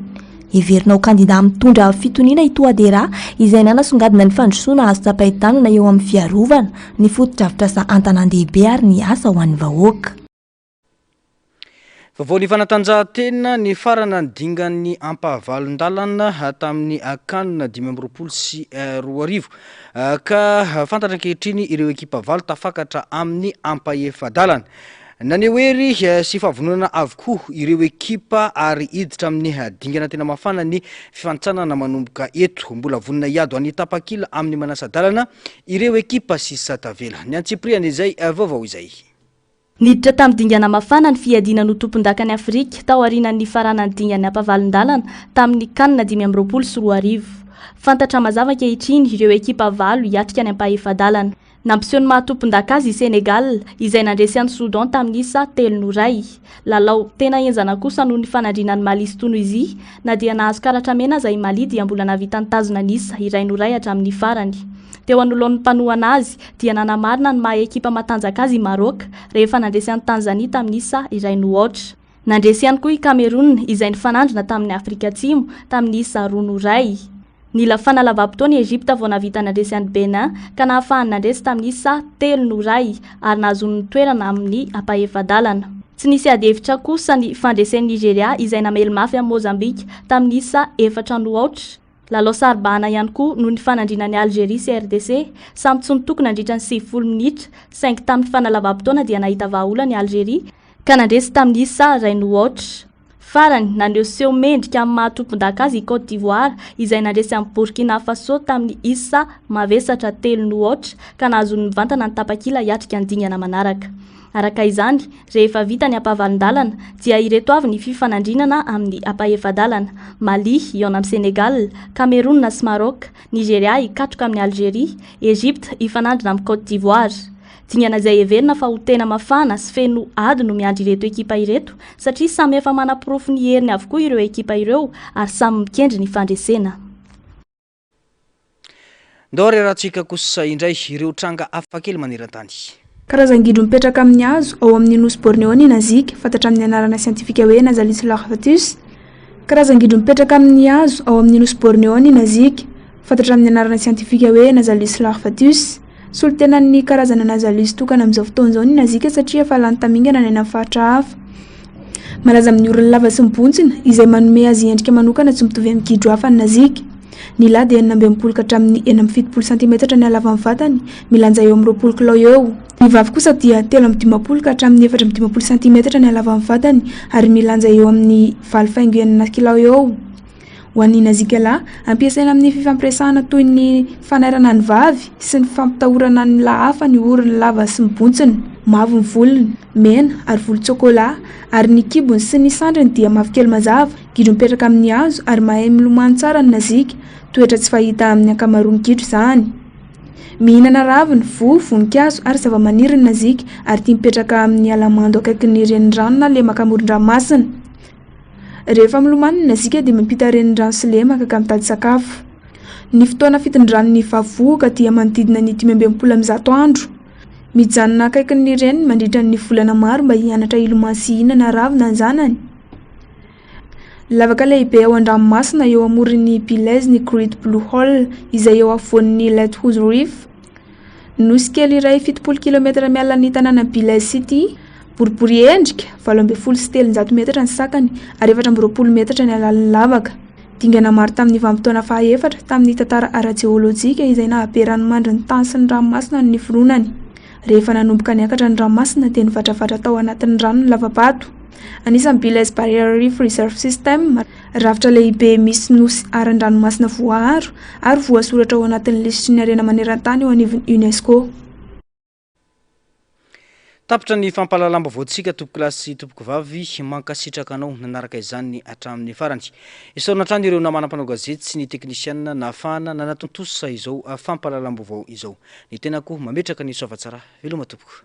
Speaker 9: Heverina ho kandidà mitondra fitoniana i Touadéra, izay nanasongadina ny fandrosoana azo tsapain-tanana eo amin'ny fiarovana, ny fotodrafitrasa an-tanàn-dehibe ary ny asa ho an'ny vahoaka.
Speaker 1: Vaovao ny fanatanjahantena, nifarana ny dingan'ny ampahavalon-dalana tamin'ny Can 2025 ka fantatra ankehitriny ireo ekipa valo tafakatra amin'ny ampahefa-dalana. Naneho hery sy fahavononana avokoa ireo ekipa ary hiditra amin'ny dingana tena mafana ny fifanintsanana manomboka eto. Mbola vonona hiady ho an'ny tapakila amin'ny manasa-dalana ireo ekipa sisa tavela. Ny antsipiriany izay vaovao izay.
Speaker 10: Niditra tamin'ny dingana mafana ny fiadiana ny ho tompondakan'i Afrika taorian'ny nifaranan'ny dingan'ny ampavalon-dalana tamin'ny Can 2025. Fantatra mazava ankehitriny ireo ekipa valo hiatrika ny ampahefa-dalana. Nampiseho ny maha tompondaka azy i Sénégal, izay nandresy an'i Soudan tamin'ny isa telo noho iray. Lalao tena henjana kosa noho ny fanandrinan'i Mali sy Tonizia. Na dia nahazo karatra mena aza i Mali dia mbola nahavita nitazona ny isa iray noho iray hatramin'ny farany. Teo anoloan'ny mpanohana azy, dia nanamarina ny maha ekipa matanjaka azy i Maroc, rehefa nandresy an'i Tanzania tamin'ny isa iray noho aotra. Nandresy ihany koa i Cameroun, izay nifanandrina tamin'i Afrika Atsimo, tamin'ny isa roa noho iray. Nila fanalavam-potoana i Egypta vao nahavita nandresy an'i Bénin ka nahafahany nandresy tamin'ny isa telo noho iray ary nahazoany ny toerana amin'ny ampahefa-dalana. Tsy nisy ady hevitra kosa ny fandresen'i Nigeria izay namely mafy an'i Mozambika tamin'ny isa efatra noho aotra. Lalao saro-bahana ihany koa no nifanandrinan'i Algeria sy RDC, samy tsy nitoko nandritra ny 90 minitra saingy tamin'ny fanalavam-potoana dia nahita vahaolana i Algeria ka nandresy tamin'ny isa iray noho aotra. Farany, naneho seho mendrika amin'ny maha tompondaka azy i Côte d'Ivoire, izay nandresy an'i Burkina Faso tamin'ny isa mavesatra telo noho aotra, ka nahazoany mivantana ny tapakila hiatrika ny dingana manaraka. Araka izany, rehefa vita ny ampahavalon-dalana, dia ireto avy ny fifanandrinana amin'ny ampahefa-dalana, Mali hihaona amin'i Sénégal, Cameroun sy Maroc, Nigeria hikatroka amin'i Algeria, Egypte hifanandrina amin'i Côte d'Ivoire. Dingana izay heverina fa ho tena mafana sy feno ady no miandry ireto ekipa ireto satria samy efa manaporofo ny heriny avokoa ireo ekipa ireo ary samy mikendry ny fandresena.
Speaker 1: Ndao ary arahantsika kosa indray ireo tranga hafakely maneran-tany.
Speaker 6: Karazan-gidro mipetraka amin'ny hazo ao amin'ny nosy Borneo ny nazika, fantatra amin'ny anarana siantifika hoe Nasalis larvatus. Karazan-gidro mipetraka amin'ny hazo ao amin'ny nosy Borneo ny nazika, fantatra amin'ny anarana siantifika hoe Nasalis larvatus. Solontenan'ny karazana Nasalis tokana amin'izao fotoana izao ny nazika satria efa lany tamingana any amin'ny faritra hafa. Malaza amin'ny orony lava sy mibontsina, izay manome azy endrika manokana tsy mitovy amin'ny gidro hafa ny nazika. Ny lahy dia 66 ka hatramin'ny 76 santimetatra ny halavan'ny vatany, milanja eo amin'ny 20 kilao eo. Ny vavy kosa dia 53 ka hatramin'ny 54 santimetatra ny halavan'ny vatany ary milanja eo amin'ny valo faingo enina kilao eo. Ho an'ny nazika lahy, ampiasaina amin'ny fifampiresahana toy ny fanairana ny vavy sy ny fampitahorana ny lahy hafa ny orony lava sy mibontsina. Mavo ny volony, mena ary volontsôkôlà, ary ny kibony sy ny sandriny dia mavokely mazava. Gidro mipetraka amin'ny hazo ary mahay milomano tsara ny nazika, toetra tsy fahita amin'ny ankamaroan'ny gidro izany. Mihinana ravina, voa, voninkazo ary zavamaniry ny nazika ary tia mipetraka amin'ny ala mando akaikin'ny renirano na lemaka amoron-dranomasina. Rehefa milomano ny nazika dia miampita renirano sy lemaka ka mitady sakafo. Ny fotoana fitondran'ny vavy vohoka dia manodidina ny 165 andro. Mijanona akaikin'ny reniny mandritra ny volana maro mba hianatra hilomano sy hihinana ravina ny zanany. Lavaka lehibe ao an-dranomasina eo amoron'i Belize ny Great Blue Hole, izay eo afovoan'ny Lighthouse Reef. Nosy kely iray 70 kilometatra miala ny tanànan'i Belize City. Boribory endrika, 318 metatra ny sakany ary 24 metatra ny halalin'ny lavaka. Dingana maro tamin'ny vanim-potoana fahaefatra tamin'ny tantara ara-jeolojika izay nahabe ranomandry ny tany sy ny ranomasina no niforonany. Rehefa nanomboka niakatra ny ranomasina dia nivatravatra tao anatin'ny rano ny lava-bato. Anisan'ny Belize Barrier Reef Reserve System, rafitra lehibe misy nosy haran-dranomasina voaaro ary voasoratra ao anatin'ny lisitry ny harena maneran-tany eo anivon'ny UNESCO.
Speaker 1: Tapitra ny fampahalalam-baovaontsika tompokolahy sy tompokovavy, mankasitraka anao nanaraka izany hatramin'ny farany. Isaorana hatrany ireo namana mpanao gazety sy ny teknisianina nahafahana nanatontosa izao fampahalalam-baovao izao. Ny tenako mametraka ny soavatsara. Veloma tompoko.